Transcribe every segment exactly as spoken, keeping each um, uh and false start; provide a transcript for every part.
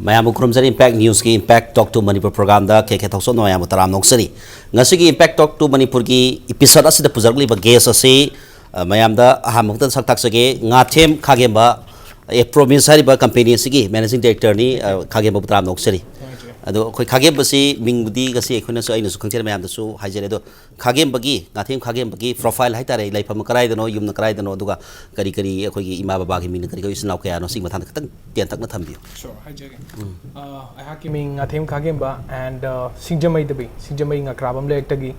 ꯃꯌꯥꯝꯕꯨ ꯈꯨꯔꯨꯝꯖꯔꯤ꯫ Impact Newsꯀꯤ Impact Talk to Manipur programꯗ ꯀꯦ ꯀꯦ ꯊꯧꯁꯣꯝꯅ ꯃꯌꯥꯝꯕꯨ ꯇꯔꯥꯝꯅ ꯑꯣꯛꯆꯔꯤ꯫ ꯉꯁꯤꯒꯤ Impact Talk to Manipurꯒꯤ episode ꯑꯁꯤꯗ ꯄꯨꯖꯔꯛꯂꯤꯕ guest ꯑꯁꯤ, ꯑ, ꯃꯌꯥꯝꯗ ꯑꯍꯥꯟꯕ ꯃꯛꯇꯗ ꯁꯛ ꯇꯥꯛꯆꯒꯦ꯫ ꯉꯥꯊꯦꯝ ꯈꯥꯒꯦꯝꯕ, A Promise ꯍꯥꯏꯔꯤꯕ company ꯑꯁꯤꯒꯤ managing directorꯅꯤ꯫ ꯑ, ꯈꯥꯒꯦꯝꯕꯕꯨ ꯇꯔꯥꯝꯅ ꯑꯣꯛꯆꯔꯤ꯫ ꯑꯗꯣ ꯑꯩꯈꯣꯏ ꯈꯥꯒꯦꯝꯕꯁꯤ ꯃꯤꯡꯕꯨꯗꯤ ꯉꯁꯤ ꯑꯩꯈꯣꯏꯅꯁꯨ, ꯑꯩꯅꯁꯨ ꯈꯪꯖꯔꯦ, ꯃꯌꯥꯝꯗꯁꯨ ꯍꯥꯏꯖꯔꯦ꯫ ꯑꯗꯣ ꯈꯥꯒꯦꯝꯕꯒꯤ, ꯉꯥꯊꯦꯝ ꯈꯥꯒꯦꯝꯕꯒꯤ profile ꯍꯥꯏꯇꯥꯔꯦ, ꯂꯩꯐꯝ ꯀꯗꯥꯏꯗꯅꯣ, ꯌꯨꯝꯅ ꯀꯗꯥꯏꯗꯅꯣ, ꯑꯗꯨꯒ ꯀꯔꯤ ꯀꯔꯤ, ꯑꯩꯈꯣꯏꯒꯤ ꯏꯃꯥ ꯕꯕꯥꯒꯤ ꯃꯤꯡꯅ ꯀꯔꯤ ꯀꯔꯤ, ꯏꯆꯤꯟ ꯏꯅꯥꯎ ꯀꯌꯥꯅꯣ, ꯁꯤꯒꯤ ꯃꯇꯥꯡꯗ ꯈꯤꯇꯪ ꯇꯦꯟꯇꯛꯅ ꯊꯝꯕꯤꯌꯨ꯫ Sure, ꯍꯥꯏꯖꯒꯦ꯫ ꯑ, ꯑꯩꯍꯥꯛꯀꯤ ꯃꯤꯡ ꯉꯥꯊꯦꯝ ꯈꯥꯒꯦꯝꯕ, and, ꯑ, ꯁꯤꯡꯖꯃꯩꯗꯕꯤ, ꯁꯤꯡꯖꯃꯩ ꯉꯀ꯭ꯔꯥꯕꯝ ꯂꯩꯔꯛꯇꯒꯤ꯫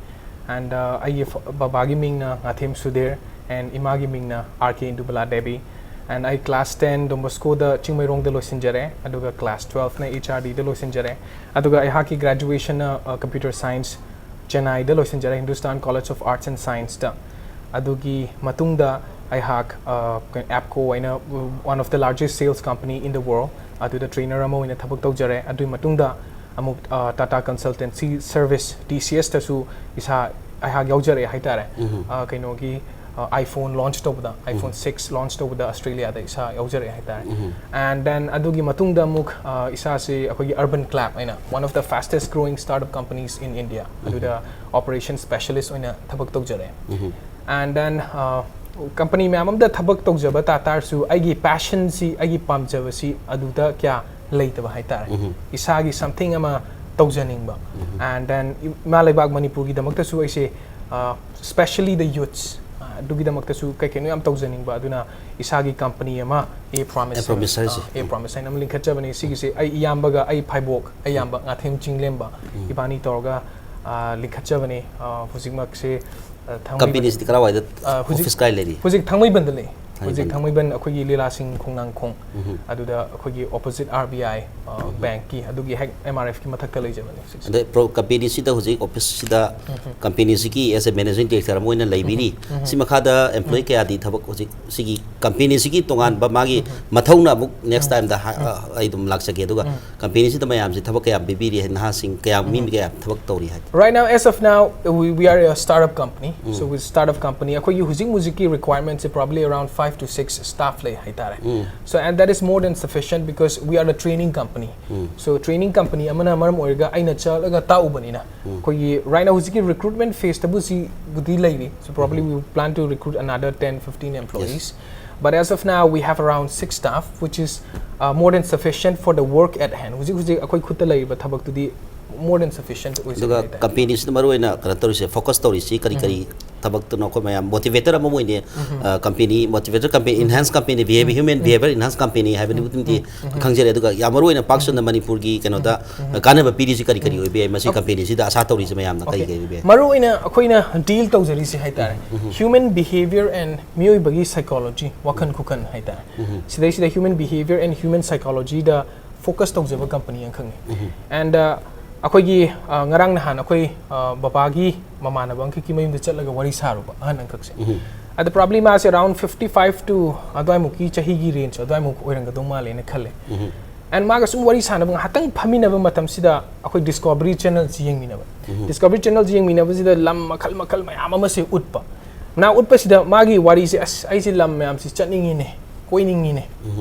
And, ꯑ, ꯑꯩꯒꯤ ꯐ-, ꯕꯕꯥꯒꯤ ꯃꯤꯡꯅ ꯉꯥꯊꯦꯝ ꯁꯨꯙꯤꯔ, and ꯏꯃꯥꯒꯤ ꯃꯤꯡꯅ R K ꯏꯟꯗꯨꯕꯂꯥ ꯗꯦꯕꯤ꯫ And ꯑꯩ class ten Don Boscoꯗ ꯆꯤꯡꯃꯩꯔꯣꯡꯗ ꯂꯣꯏꯁꯤꯟꯖꯔꯦ, ꯑꯗꯨꯒ class twelveꯅ H R Dꯗ ꯂꯣꯏꯁꯤꯟꯖꯔꯦ꯫ ꯑꯗꯨꯒ ꯑꯩꯍꯥꯛꯀꯤ graduationꯅ, ꯑ, computer science ꯆꯦꯟꯅꯥꯏꯗ ꯂꯣꯏꯁꯤꯟꯖꯔꯦ, Hindustan College of Arts and Scienceꯇ꯫ ꯑꯗꯨꯒꯤ ꯃꯇꯨꯡꯗ ꯑꯩꯍꯥꯛ, ꯑ, ꯀꯩꯅꯣ, APCO ꯍꯥꯏꯅ, one of the largest sales company in the world, ꯑꯗꯨꯗ trainer ꯑꯃ ꯑꯣꯏꯅ ꯊꯕꯛ ꯇꯧꯖꯔꯦ꯫ ꯑꯗꯨꯒꯤ ꯃꯇꯨꯡꯗ ꯑꯃꯨꯛ, ꯑ, Tata Consultancy Service, T C Sꯇꯁꯨ ꯏꯁꯥ, ꯑꯩꯍꯥꯛ ꯌꯥꯎꯖꯔꯛꯑꯦ ꯍꯥꯏꯇꯥꯔꯦ꯫ ꯎꯝ꯫ ꯑ, ꯀꯩꯅꯣꯒꯤ, ꯑ, iPhone launch ꯇꯧꯕꯗ, iPhone ꯎꯝ꯫ Six launch ꯇꯧꯕꯗ Australiaꯗ ꯏꯁꯥ ꯌꯥꯎꯖꯔꯛꯑꯦ ꯍꯥꯏꯇꯥꯔꯦ꯫ ꯎꯝ꯫ And then ꯑꯗꯨꯒꯤ ꯃꯇꯨꯡꯗ ꯑꯃꯨꯛ, ꯑ, ꯏꯁꯥꯁꯦ ꯑꯩꯈꯣꯏꯒꯤ Urban Clap ꯍꯥꯏꯅ, one of the fastest growing startup companies in India, ꯎꯝ꯫ ꯑꯗꯨꯗ operation specialist ꯑꯣꯏꯅ ꯊꯕꯛ ꯇꯧꯖꯔꯛꯑꯦ꯫ ꯎꯝ꯫ And then, ꯑ, company ꯃꯌꯥꯝ ꯑꯃꯗ ꯊꯕꯛ ꯇꯧꯖꯕ ꯇꯥ ꯇꯥꯔꯁꯨ, ꯑꯩꯒꯤ passionꯁꯤ, ꯑꯩꯒꯤ ꯄꯥꯝꯖꯕꯁꯤ ꯑꯗꯨꯗ ꯀꯌꯥ ꯂꯩꯇꯕ ꯍꯥꯏꯇꯥꯔꯦ꯫ ꯎꯝ꯫ ꯏꯁꯥꯒꯤ something ꯑꯃ ꯇꯧꯖꯅꯤꯡꯕ꯫ ꯎꯝ꯫ And then ꯏꯃꯥ ꯂꯩꯕꯥꯛ ꯃꯅꯤꯄꯨꯔꯒꯤꯗꯃꯛꯇꯁꯨ ꯑꯩꯁꯦ, ꯑ, specially the youths, ꯑ, ꯑꯗꯨꯒꯤꯗꯃꯛꯇꯁꯨ ꯀꯩ ꯀꯩꯅꯣ ꯌꯥꯝ ꯇꯧꯖꯅꯤꯡꯕ꯫ ꯑꯗꯨꯅ ꯏꯁꯥꯒꯤ company ꯑꯃ, A Promise A Promise ꯍꯥꯏꯅ, ꯍꯥꯏꯁꯦ꯫ ꯑ, A ꯎꯝ꯫ Promise ꯍꯥꯏꯅ ꯑꯃ ꯂꯤꯡꯈꯠꯆꯕꯅꯤ꯫ ꯁꯤꯒꯤꯁꯦ ꯑꯩ ꯏꯌꯥꯝꯕꯒ ꯑꯩ ꯐꯥꯏꯕꯣꯛ, ꯑꯩ ꯏꯌꯥꯝꯕ ꯉꯥꯊꯦꯝ ꯆꯤꯡꯂꯦꯝꯕ, ꯎꯝ꯫ ꯏꯕꯥꯅꯤ ꯇꯧꯔꯒ, ꯑ, ꯂꯤꯡꯈꯠꯆꯕꯅꯤ꯫ ꯑ, ꯍꯧꯖꯤꯛꯃꯛꯁꯦ, ꯑ, ꯊꯥꯡꯃꯩꯕꯟ-, companyꯁꯤꯗꯤ ꯀꯔꯥꯏꯋꯥꯏꯗ ꯑ, ꯍꯧꯖꯤꯛ, office ꯀꯥꯏ ꯂꯩꯔꯤ? ꯍꯧꯖꯤꯛ ꯊꯥꯡꯃꯩꯕꯟꯗ ꯂꯩ꯫ ꯊꯥꯡꯃꯩꯕꯟ꯫ ꯍꯧꯖꯤꯛ ꯊꯥꯡꯃꯩꯕꯟ ꯑꯩꯈꯣꯏꯒꯤ ꯂꯤꯂꯥꯁꯤꯡ ꯈꯣꯡꯅꯥꯡꯈꯣꯡ, ꯎꯝ꯫ ꯑꯗꯨꯗ ꯑꯩꯈꯣꯏꯒꯤ opposite R B I, ꯑ, ꯎꯝ꯫ Bankꯀꯤ, ꯑꯗꯨꯒꯤ ꯍꯦꯛ M R Fꯀꯤ ꯃꯊꯛꯇ ꯂꯩꯖꯕꯅꯤ ꯍꯧꯖꯤꯛꯁꯦ꯫ ꯑꯗ pro-, companyꯁꯤꯗ ꯍꯧꯖꯤꯛ officeꯁꯤꯗ ꯎꯝ꯫ Companyꯁꯤꯒꯤ as a managing director ꯑꯃ ꯑꯣꯏꯅ ꯂꯩꯕꯤꯔꯤ꯫ ꯎꯝ꯫ ꯁꯤ ꯃꯈꯥꯗ employee ꯎꯝ꯫ ꯀꯌꯥꯗꯤ ꯊꯕꯛ ꯍꯧꯖꯤꯛ ꯁꯤꯒꯤ companyꯁꯤꯒꯤ ꯇꯣꯉꯥꯟꯕ ꯎꯝ꯫ ꯃꯥꯒꯤ ꯎꯝ꯫ ꯃꯊꯧꯅ ꯑꯃꯨꯛ next ꯎꯝ꯫ Timeꯗ ꯍꯥ-, ꯎꯝ꯫ ꯑ, ꯑꯩ ꯑꯗꯨꯝ ꯂꯥꯛꯆꯒꯦ꯫ ꯑꯗꯨꯒ ꯎꯝ꯫ Companyꯁꯤꯗ ꯃꯌꯥꯝꯁꯤ ꯊꯕꯛ ꯀꯌꯥꯝ ꯄꯤꯕꯤꯔꯤ, ꯅꯍꯥꯁꯤꯡ ꯀꯌꯥꯝ, ꯃꯤ ꯎꯝ꯫ ꯀꯌꯥꯝ ꯊꯕꯛ ꯇꯧꯔꯤ ꯍꯥꯏ? Right now, as of now, we, we are a startup company. Um. So with startup company, ꯑꯩꯈꯣꯏꯒꯤ ꯍꯧꯖꯤꯛ ꯍꯧꯖꯤꯛꯀꯤ requirementꯁꯦ probably around five five to six staff ꯂꯩ ꯍꯥꯏꯇꯥꯔꯦ꯫ So and that is more than sufficient because we are a training company. So training company ꯑꯃꯅ ꯃꯔꯝ ꯑꯣꯏꯔꯒ ꯑꯩꯅ ꯆꯠꯂꯒ ꯇꯥꯛꯎꯕꯅꯤꯅ ꯑꯩꯈꯣꯏꯒꯤ right now ꯍꯧꯖꯤꯛꯀꯤ recruitment phaseꯇꯕꯨ ꯁꯤꯕꯨꯗꯤ ꯂꯩꯔꯤ꯫ So probably we plan to recruit another ten fifteen employees. But as of now, we have around six staff, which is uh, more than sufficient for the work at hand. ꯍꯧꯖꯤꯛ ꯍꯧꯖꯤꯛ ꯑꯩꯈꯣꯏ ꯈꯨꯠꯇ ꯂꯩꯔꯤꯕ ꯊꯕꯛꯇꯨꯗꯤ more than sufficient ꯑꯣꯏꯖꯔꯦ ꯑꯗꯨꯒ ꯍꯥꯏꯇꯥꯔꯦ꯫ Companyꯁꯤꯅ ꯃꯔꯨ ꯑꯣꯏꯅ ꯀꯩꯅꯣ ꯇꯧꯔꯤꯁꯦ, focus ꯇꯧꯔꯤꯁꯤ ꯀꯔꯤ ꯀꯔꯤ ꯊꯕꯛꯇꯅꯣ? ꯑꯩꯈꯣꯏ ꯃꯌꯥꯝ motivator ꯑꯃ ꯑꯣꯏꯅ company, motivator company, enhance company, behavior, human behavior enhance company ꯍꯥꯏꯕꯗꯨꯗꯤ ꯈꯪꯖꯔꯦ꯫ ꯑꯗꯨꯒ ꯌꯥꯝ ꯃꯔꯨ ꯑꯣꯏꯅ ꯄꯥꯛ ꯁꯟꯅ ꯃꯅꯤꯄꯨꯔꯒꯤ ꯀꯩꯅꯣꯗ ꯀꯥꯟꯅꯕ ꯄꯤꯔꯤꯁꯤ ꯀꯔꯤ ꯀꯔꯤ ꯑꯣꯏꯕ ꯌꯥꯏ? ꯃꯁꯤ companyꯁꯤꯗ ꯑꯁꯥ ꯇꯧꯔꯤꯁꯤ ꯃꯌꯥꯝꯅ ꯀꯔꯤ ꯀꯔꯤ ꯑꯣꯏꯕ ꯌꯥꯏ? ꯃꯔꯨ ꯑꯣꯏꯅ ꯑꯩꯈꯣꯏꯅ deal ꯇꯧꯖꯔꯤꯁꯦ ꯍꯥꯏꯇꯥꯔꯦ, human behavior and ꯃꯤꯑꯣꯏꯕꯒꯤ psychology, ꯋꯥꯈꯜ ꯈꯨꯈꯟ ꯍꯥꯏꯇꯥꯔꯦ꯫ ꯁꯤꯗꯩꯁꯤꯗ human behavior and human psychologyꯗ focus ꯇꯧꯖꯕ company ꯑꯃꯈꯛꯅꯤ꯫ And ꯑꯩꯈꯣꯏꯒꯤ ꯉꯔꯥꯡ ꯅꯍꯥꯟ ꯑꯩꯈꯣꯏ ꯕꯕꯥꯒꯤ ꯃꯃꯥꯟꯅꯕ ꯑꯃꯈꯛꯀꯤ ꯃꯌꯨꯝꯗ ꯆꯠꯂꯒ ꯋꯥꯔꯤ ꯁꯥꯔꯨꯕ ꯑꯍꯟ ꯑꯃꯈꯛꯁꯦ꯫ ꯑꯗ probably ꯃꯥꯁꯦ around fifty five to ꯑꯗꯨꯋꯥꯏꯃꯨꯛꯀꯤ ꯆꯍꯤꯒꯤ range ꯑꯗꯨꯋꯥꯏꯃꯨꯛ ꯑꯣꯏꯔꯝꯒꯗꯧ ꯃꯥꯜꯂꯦꯅ ꯈꯜꯂꯦ꯫ And ꯃꯥꯒ ꯁꯨꯝ ꯋꯥꯔꯤ ꯁꯥꯟꯅꯕ ꯉꯥꯏꯍꯥꯛꯇꯪ ꯐꯝꯃꯤꯟꯅꯕ ꯃꯇꯝꯁꯤꯗ ꯑꯩꯈꯣꯏ Discovery Channelꯁꯤ ꯌꯦꯡꯃꯤꯟꯅꯕ꯫ Discovery Channelꯁꯤ ꯌꯦꯡꯃꯤꯟꯅꯕꯁꯤꯗ ꯂꯝ ꯃꯈꯜ ꯃꯈꯜ ꯃꯌꯥꯝ ꯑꯃꯁꯦ ꯎꯠꯄ꯫ ꯃꯅꯥ ꯎꯠꯄꯁꯤꯗ ꯃꯥꯒꯤ ꯋꯥꯔꯤꯁꯦ, "ꯑꯁ, ꯑꯩꯁꯦ ꯂꯝ ꯃꯌꯥꯝꯁꯤ ꯆꯠꯅꯤꯡꯉꯤꯅꯦ, ꯀꯣꯏꯅꯤꯡꯉꯤꯅꯦ,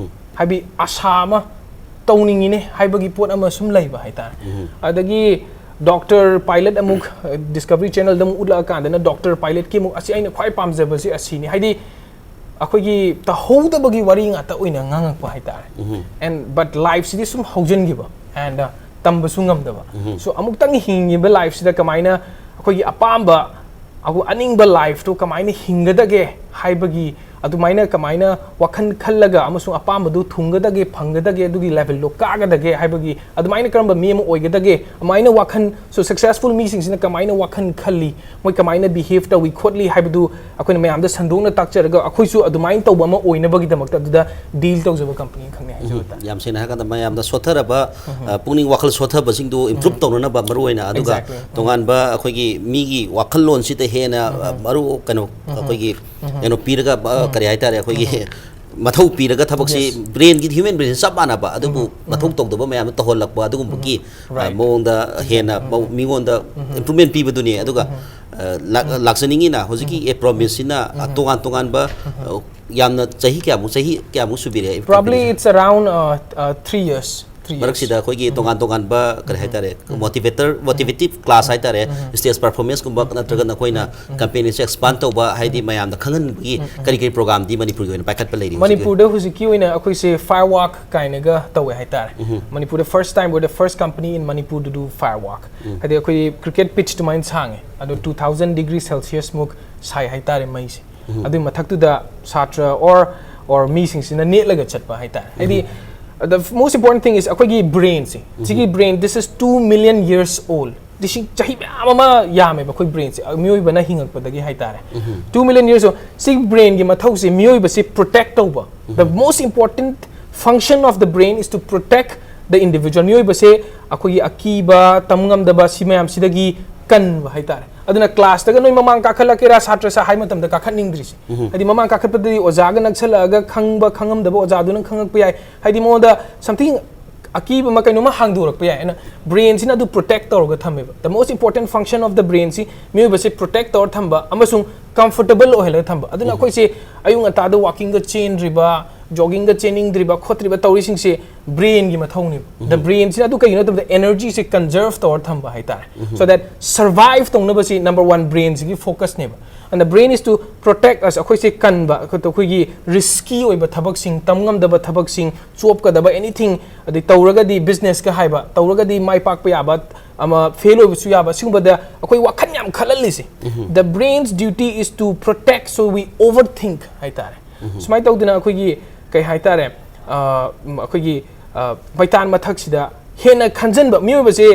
ꯍꯥꯏꯕꯗꯤ ꯑꯁꯥ ꯑꯃ ꯇꯧꯅꯤꯡꯉꯤꯅꯦ" ꯍꯥꯏꯕꯒꯤ ꯄꯣꯠ ꯑꯃ ꯁꯨꯝ ꯂꯩꯕ ꯍꯥꯏꯇꯥꯔꯦ꯫ ꯑꯗꯒꯤ doctor pilot ꯑꯃꯨꯛ Discovery Channelꯗ ꯑꯃꯨꯛ ꯎꯠꯂꯛꯑꯀꯥꯟꯗꯅ doctor pilotꯀꯤ ꯑꯃꯨꯛ, "ꯑꯁꯤ ꯑꯩꯅ ꯈ꯭ꯋꯥꯏ ꯄꯥꯝꯖꯕꯁꯤ ꯑꯁꯤꯅꯤ", ꯍꯥꯏꯗꯤ ꯑꯩꯈꯣꯏꯒꯤ ꯇꯧꯍꯧꯗꯕꯒꯤ ꯋꯥꯔꯤ ꯉꯥꯛꯇ ꯑꯣꯏꯅ ꯉꯥꯡꯉꯛꯄ ꯍꯥꯏꯇꯥꯔꯦ꯫ And but lifeꯁꯤꯗꯤ ꯁꯨꯝ ꯍꯧꯖꯤꯟꯈꯤꯕ and ꯇꯝꯕꯁꯨ ꯉꯝꯗꯕ꯫ So ꯑꯃꯨꯛꯇꯪ ꯍꯤꯡꯉꯤꯕ lifeꯁꯤꯗ ꯀꯃꯥꯏꯅ ꯑꯩꯈꯣꯏꯒꯤ ꯑꯄꯥꯝꯕ ꯑꯩꯈꯣꯏ ꯑꯅꯤꯡꯕ lifeꯇꯣ ꯀꯃꯥꯏꯅ ꯍꯤꯡꯒꯗꯒꯦ ꯍꯥꯏꯕꯒꯤ, ꯑꯗꯨꯃꯥꯏꯅ ꯀꯃꯥꯏꯅ ꯋꯥꯈꯜ ꯈꯜꯂꯒ ꯑꯃꯁꯨꯡ ꯑꯄꯥꯝꯕꯗꯨ ꯊꯨꯡꯒꯗꯒꯦ, ꯐꯪꯒꯗꯒꯦ, ꯑꯗꯨꯒꯤ levelꯗꯣ ꯀꯥꯒꯗꯒꯦ ꯍꯥꯏꯕꯒꯤ, ꯑꯗꯨꯃꯥꯏꯅ ꯀꯔꯝꯕ ꯃꯤ ꯑꯃ ꯑꯣꯏꯒꯗꯒꯦ, ꯑꯗꯨꯃꯥꯏꯅ ꯋꯥꯈꯜ, so successful ꯃꯤꯁꯤꯡꯁꯤꯅ ꯀꯃꯥꯏꯅ ꯋꯥꯈꯜ ꯈꯜꯂꯤ, ꯃꯣꯏ ꯀꯃꯥꯏꯅ behave ꯇꯧꯏ ꯈꯣꯠꯂꯤ ꯍꯥꯏꯕꯗꯨ ꯑꯩꯈꯣꯏꯅ ꯃꯌꯥꯝꯗ ꯁꯟꯗꯣꯛꯅ ꯇꯥꯛꯆꯔꯒ ꯑꯩꯈꯣꯏꯁꯨ ꯑꯗꯨꯃꯥꯏꯅ ꯇꯧꯕ ꯑꯃ ꯑꯣꯏꯅꯕꯒꯤꯗꯝꯛꯇ ꯑꯗꯨꯗ deal ꯇꯧꯖꯕ company ꯑꯃꯈꯛꯅꯤ ꯍꯥꯏꯖꯕ ꯇꯥꯔꯦ꯫ ꯌꯥꯝ ꯁꯦꯡꯅ ꯍꯥꯏꯔꯀꯥꯟꯗ ꯃꯌꯥꯝꯗ ꯁꯣꯠꯊꯔꯕ, ꯑ, ꯄꯨꯛꯅꯤꯡ ꯋꯥꯈꯜ ꯁꯣꯠꯊꯕꯁꯤꯡꯗꯨ improve ꯇꯧꯅꯅꯕ ꯃꯔꯨꯑꯣꯏꯅ, ꯑꯗꯨꯒ Exactly. ꯇꯣꯉꯥꯟꯕ ꯑꯩꯈꯣꯏꯒꯤ ꯃꯤꯒꯤ ꯋꯥꯈꯜꯂꯣꯟꯁꯤꯗ ꯍꯦꯟꯅ, ꯑ, ꯃꯔꯨ ꯀꯩꯅꯣ ꯑꯩꯈꯣꯏꯒꯤ ꯀꯩꯅꯣ ꯄꯤꯔꯒ, ꯑ, ꯀꯔꯤ ꯍꯥꯏꯇꯥꯔꯦ, ꯑꯩꯈꯣꯏꯒꯤ ꯃꯊꯧ ꯄꯤꯔꯒ ꯊꯕꯛꯁꯤ Yes. brainꯒꯤ, human brain ꯆꯞ ꯃꯥꯟꯅꯕ, ꯑꯗꯨꯕꯨ ꯃꯊꯧ ꯇꯧꯗꯕ ꯃꯌꯥꯝꯗꯣ ꯇꯧꯍꯜꯂꯛꯄ ꯑꯗꯨꯒꯨꯝꯕꯒꯤ, ꯑ, Right. ꯃꯑꯣꯡꯗ ꯍꯦꯟꯅ ꯃꯑꯣꯡ-, ꯃꯤꯉꯣꯟꯗ improvement ꯄꯤꯕꯗꯨꯅꯤ꯫ ꯑꯗꯨꯒ, ꯑ, ꯂꯥꯛ-, ꯂꯥꯛꯆꯅꯤꯡꯉꯤꯅ ꯍꯧꯖꯤꯛꯀꯤ A Promiseꯁꯤꯅ, ꯑ, ꯇꯣꯉꯥꯟ ꯇꯣꯉꯥꯟꯕ, ꯑ, ꯌꯥꯝꯅ ꯆꯍꯤ ꯀꯌꯥꯃꯨꯛ ꯆꯍꯤ ꯀꯌꯥꯃꯨꯛ ꯁꯨꯕꯤꯔꯦ? Probably it's around uh, uh, three years. Three years. ꯃꯔꯛꯁꯤꯗ ꯑꯩꯈꯣꯏꯒꯤ ꯇꯣꯉꯥꯟ ꯇꯣꯉꯥꯟꯕ ꯀꯔꯤ ꯍꯥꯏꯇꯥꯔꯦ, motivator motivative class ꯍꯥꯏꯇꯥꯔꯦ, stage performance ꯀꯨꯝꯕ ꯅꯠꯇ꯭ꯔꯒ ꯅꯈꯣꯏꯅ company ꯁꯦ expand ꯇꯧꯕ ꯍꯥꯏꯗꯤ ꯃꯌꯥꯝꯗ ꯈꯪꯍꯟꯕꯒꯤ ꯀꯔꯤ ꯀꯔꯤ program ꯗꯤ ꯃꯅꯤꯄꯨꯔꯒꯤ ꯑꯣꯏꯅ ꯄꯥꯏꯈꯠꯄ ꯂꯩꯔꯤ ꯍꯧꯖꯤꯛ? ꯃꯅꯤꯄꯨꯔꯗ ꯍꯧꯖꯤꯛꯀꯤ ꯑꯣꯏꯅ ꯑꯩꯈꯣꯏꯁꯦ Firework ꯀꯥꯏꯅꯒ ꯇꯧꯋꯦ ꯍꯥꯏꯇꯥꯔꯦ꯫ ꯃꯅꯤꯄꯨꯔꯗ first time, we're the first company in Manipur to do Firework. ꯍꯥꯏꯗꯤ ꯑꯩꯈꯣꯏ cricket pitch ꯑꯗꯨꯃꯥꯏꯅ ꯁꯥꯡꯉꯦ, ꯑꯗꯣ two thousand degree Celsius ꯃꯨꯛ ꯁꯥꯏ ꯍꯥꯏꯇꯥꯔꯦ ꯃꯩꯁꯦ꯫ ꯑꯗꯨꯒꯤ ꯃꯊꯛꯇꯨꯗ ꯁꯥꯇ꯭ꯔ or or ꯃꯤꯁꯤꯡꯁꯤꯅ ꯅꯦꯠꯂꯒ ꯆꯠꯄ ꯍꯥꯏꯇꯥꯔꯦ꯫ ꯍꯥꯏꯗꯤ the most important thing is ꯑꯩꯈꯣꯏꯒꯤ brain ꯁꯦ, ꯁꯤꯒꯤ brain, this is two million years old. ꯁꯤ ꯆꯍꯤ ꯃꯌꯥꯝ ꯑꯃ ꯌꯥꯝꯃꯦꯕ ꯑꯩꯈꯣꯏ brain ꯁꯦ, ꯃꯤꯑꯣꯏꯕꯅ ꯍꯤꯡꯉꯛꯄꯗꯒꯤ ꯍꯥꯏꯇꯥꯔꯦ꯫ Two million years old. ꯁꯤ brain ꯒꯤ ꯃꯊꯧꯁꯦ ꯃꯤꯑꯣꯏꯕꯁꯦ protect ꯇꯧꯕ. The most important function of the brain is to protect the individual. ꯃꯤꯑꯣꯏꯕꯁꯦ ꯑꯩꯈꯣꯏꯒꯤ ꯑꯀꯤꯕ, ꯇꯝ ꯉꯝꯗꯕ, ꯁꯤ ꯃꯌꯥꯝꯁꯤꯗꯒꯤ ꯀꯟꯕ ꯍꯥꯏꯇꯥꯔꯦ꯫ ꯑꯗꯨꯅ class ꯇꯒ ꯅꯣꯏ ꯃꯃꯥꯡ ꯀꯥꯈꯠꯂꯛꯀꯦꯔꯥ ꯁꯥꯇ꯭ꯔ ꯁꯥ ꯍꯥꯏ ꯃꯇꯝꯗ ꯀꯥꯈꯠꯅꯤꯡꯗ꯭ꯔꯤꯁꯦ꯫ ꯍꯥꯏꯗꯤ ꯃꯃꯥꯡ ꯀꯥꯈꯠꯄꯗꯗꯤ ꯑꯣꯖꯥꯒ ꯅꯛꯁꯜꯂꯛꯑꯒ ꯈꯪꯕ ꯈꯪꯉꯝꯗꯕ ꯑꯣꯖꯥꯗꯨꯅ ꯈꯪꯉꯛꯄ ꯌꯥꯏ꯫ ꯍꯥꯏꯗꯤ ꯃꯉꯣꯟꯗ something ꯑꯀꯤꯕ ꯑꯃ ꯀꯩꯅꯣꯝꯃ ꯍꯥꯡꯗꯣꯔꯛꯄ ꯌꯥꯏ꯫ ꯑꯗꯨꯅ brain ꯁꯤꯅ ꯑꯗꯨ protect ꯇꯧꯔꯒ ꯊꯝꯃꯦꯕ꯫ The most important function of the brain ꯁꯤ ꯃꯤꯑꯣꯏꯕꯁꯦ protect ꯇꯧꯔ ꯊꯝꯕ ꯑꯃꯁꯨꯡ comfortable ꯑꯣꯏꯍꯜꯂꯒ ꯊꯝꯕ꯫ ꯑꯗꯨꯅ ꯑꯩꯈꯣꯏꯁꯦ ꯑꯌꯨꯛ ꯉꯟꯇꯥꯗ walking ꯒ ꯆꯦꯟꯗ꯭ꯔꯤꯕ, jogging ꯒ ꯆꯦꯟꯅꯤꯡꯗ꯭ꯔꯤꯕ ꯈꯣꯠꯇ꯭ꯔꯤꯕ ꯇꯧꯔꯤꯁꯤꯡꯁꯦ brain ꯒꯤ ꯃꯊꯧꯅꯦꯕ꯫ The brain ꯁꯤꯅ ꯑꯗꯨ ꯀꯩꯒꯤꯅꯣ ꯍꯥꯏꯕꯗ energy ꯁꯦ conserve ꯇꯧꯔ ꯊꯝꯕ ꯍꯥꯏꯇꯥꯔꯦ꯫ So that survive ꯇꯧꯅꯕꯁꯤ number one brain ꯁꯤꯒꯤ focus ꯅꯦꯕ꯫ And the brain is to protect us. ꯑꯩꯈꯣꯏꯁꯦ ꯀꯟꯕ, ꯑꯩꯈꯣꯏꯒꯤ risky ꯑꯣꯏꯕ ꯊꯕꯛꯁꯤꯡ, ꯇꯝ ꯉꯝꯗꯕ ꯊꯕꯛꯁꯤꯡ, ꯆꯣꯞꯀꯗꯕ anything, ꯑꯗꯩ ꯇꯧꯔꯒꯗꯤ business ꯀ ꯍꯥꯏꯕ, ꯇꯧꯔꯒꯗꯤ ꯃꯥꯏ ꯄꯥꯛꯄ ꯌꯥꯕ, ꯑꯃ fail ꯑꯣꯏꯕꯁꯨ ꯌꯥꯕ, ꯁꯤꯒꯨꯝꯕꯗ ꯑꯩꯈꯣꯏ ꯋꯥꯈꯜ ꯌꯥꯝ ꯈꯜꯍꯜꯂꯤꯁꯦ꯫ The brain's duty is to protect, so we overthink ꯍꯥꯏꯇꯥꯔꯦ꯫ ꯁꯨꯃꯥꯏꯅ ꯇꯧꯗꯅ ꯑꯩꯈꯣꯏꯒꯤ ꯀꯩ ꯍꯥꯏꯇꯥꯔꯦ, ꯑ, ꯎꯝ, ꯑꯩꯈꯣꯏꯒꯤ ꯑ, ꯃꯩꯇꯥꯟ ꯃꯊꯛꯁꯤꯗ ꯍꯦꯟꯅ ꯈꯟꯖꯟꯕ, ꯃꯤꯑꯣꯏꯕꯁꯦ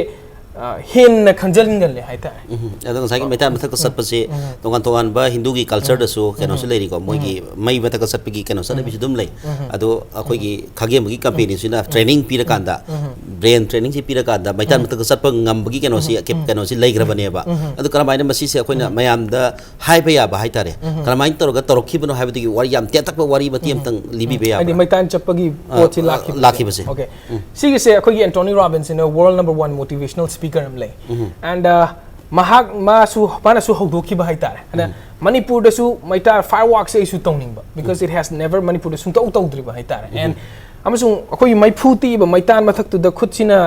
ꯑ, ꯍꯦꯟꯅ ꯈꯟꯖꯟꯒꯜꯂꯦ ꯍꯥꯏꯇꯥꯔꯦ꯫ ꯑꯗꯣ ꯉꯁꯥꯏꯒꯤ ꯃꯩꯇꯥꯟ ꯃꯊꯛꯇ ꯆꯠꯄꯁꯦ ꯇꯣꯉꯥꯟ ꯇꯣꯉꯥꯟꯕ ꯍꯤꯟꯗꯨꯒꯤ culture ꯗꯁꯨ ꯀꯩꯅꯣꯁꯨ ꯂꯩꯔꯤꯀꯣ, ꯃꯣꯏꯒꯤ ꯃꯩ ꯃꯊꯛꯇ ꯆꯠꯄꯒꯤ ꯀꯩꯅꯣ ꯆꯠꯅꯕꯤꯁꯨ ꯑꯗꯨꯝ ꯂꯩ꯫ ꯑꯗꯣ ꯑꯩꯈꯣꯏꯒꯤ ꯈꯥꯒꯦꯝꯕꯒꯤ company ꯁꯤꯅ training ꯄꯤꯔꯀꯥꯟꯗ, brain training ꯁꯤ ꯄꯤꯔꯀꯥꯟꯗ ꯃꯩꯇꯥꯟ ꯃꯊꯛꯇ ꯆꯠꯄ ꯉꯝꯕꯒꯤ ꯀꯩꯅꯣꯁꯤ, ꯀꯩꯅꯣꯁꯤ ꯂꯩꯈ꯭ꯔꯕꯅꯦꯕ꯫ ꯑꯗꯣ ꯀꯔꯝꯍꯥꯏꯅ ꯃꯁꯤꯁꯦ ꯑꯩꯈꯣꯏꯅ ꯃꯌꯥꯝꯗ ꯍꯥꯏꯕ ꯌꯥꯕ ꯍꯥꯏꯇꯥꯔꯦ, ꯀꯔꯝꯍꯥꯏꯅ ꯇꯧꯔꯒ ꯇꯧꯔꯛꯈꯤꯕꯅꯣ ꯍꯥꯏꯕꯗꯨꯒꯤ ꯋꯥꯔꯤ ꯌꯥꯝ ꯇꯦꯟꯇꯛꯄ ꯋꯥꯔꯤ ꯃꯇꯦꯛ ꯑꯃꯇꯪ ꯂꯤꯕꯤꯕ ꯌꯥꯕ꯭ꯔꯥ? ꯍꯥꯏꯗꯤ ꯃꯩꯇꯥꯟ ꯆꯠꯄꯒꯤ ꯑ, ꯄꯣꯠꯁꯤ ꯑ, ꯂꯥꯛꯈꯤꯕꯁꯦ꯫ ꯂꯥꯛꯈꯤꯕꯁꯦ꯫ Okay. ꯁꯤꯒꯤꯁꯦ ꯑꯩꯈꯣꯏꯒꯤ Anthony Robbins ꯁꯤꯅ world number one motivational speaker ꯑꯃ ꯂꯩ꯫ And uh, ꯃꯍꯥꯛ ꯃꯥꯁꯨ ꯃꯥꯅꯁꯨ ꯍꯧꯗꯣꯛꯈꯤꯕ ꯍꯥꯏꯇꯥꯔꯦ ꯑꯗ ꯃꯅꯤꯄꯨꯔꯗꯁꯨ ꯃꯩꯇꯥ fireworks ꯁꯦ ꯑꯩꯁꯨ ꯇꯧꯅꯤꯡꯕ because it has never ꯃꯅꯤꯄꯨꯔꯗ ꯁꯨꯡꯇꯧ ꯇꯧꯗ꯭ꯔꯤꯕ ꯍꯥꯏꯇꯥꯔꯦ and ꯑꯃꯁꯨꯡ ꯑꯩꯈꯣꯏꯒꯤ ꯃꯩꯐꯨ ꯇꯤꯛꯏꯕ ꯃꯩꯇꯥꯟ ꯃꯊꯛꯇꯨꯗ ꯈꯨꯠꯁꯤꯅ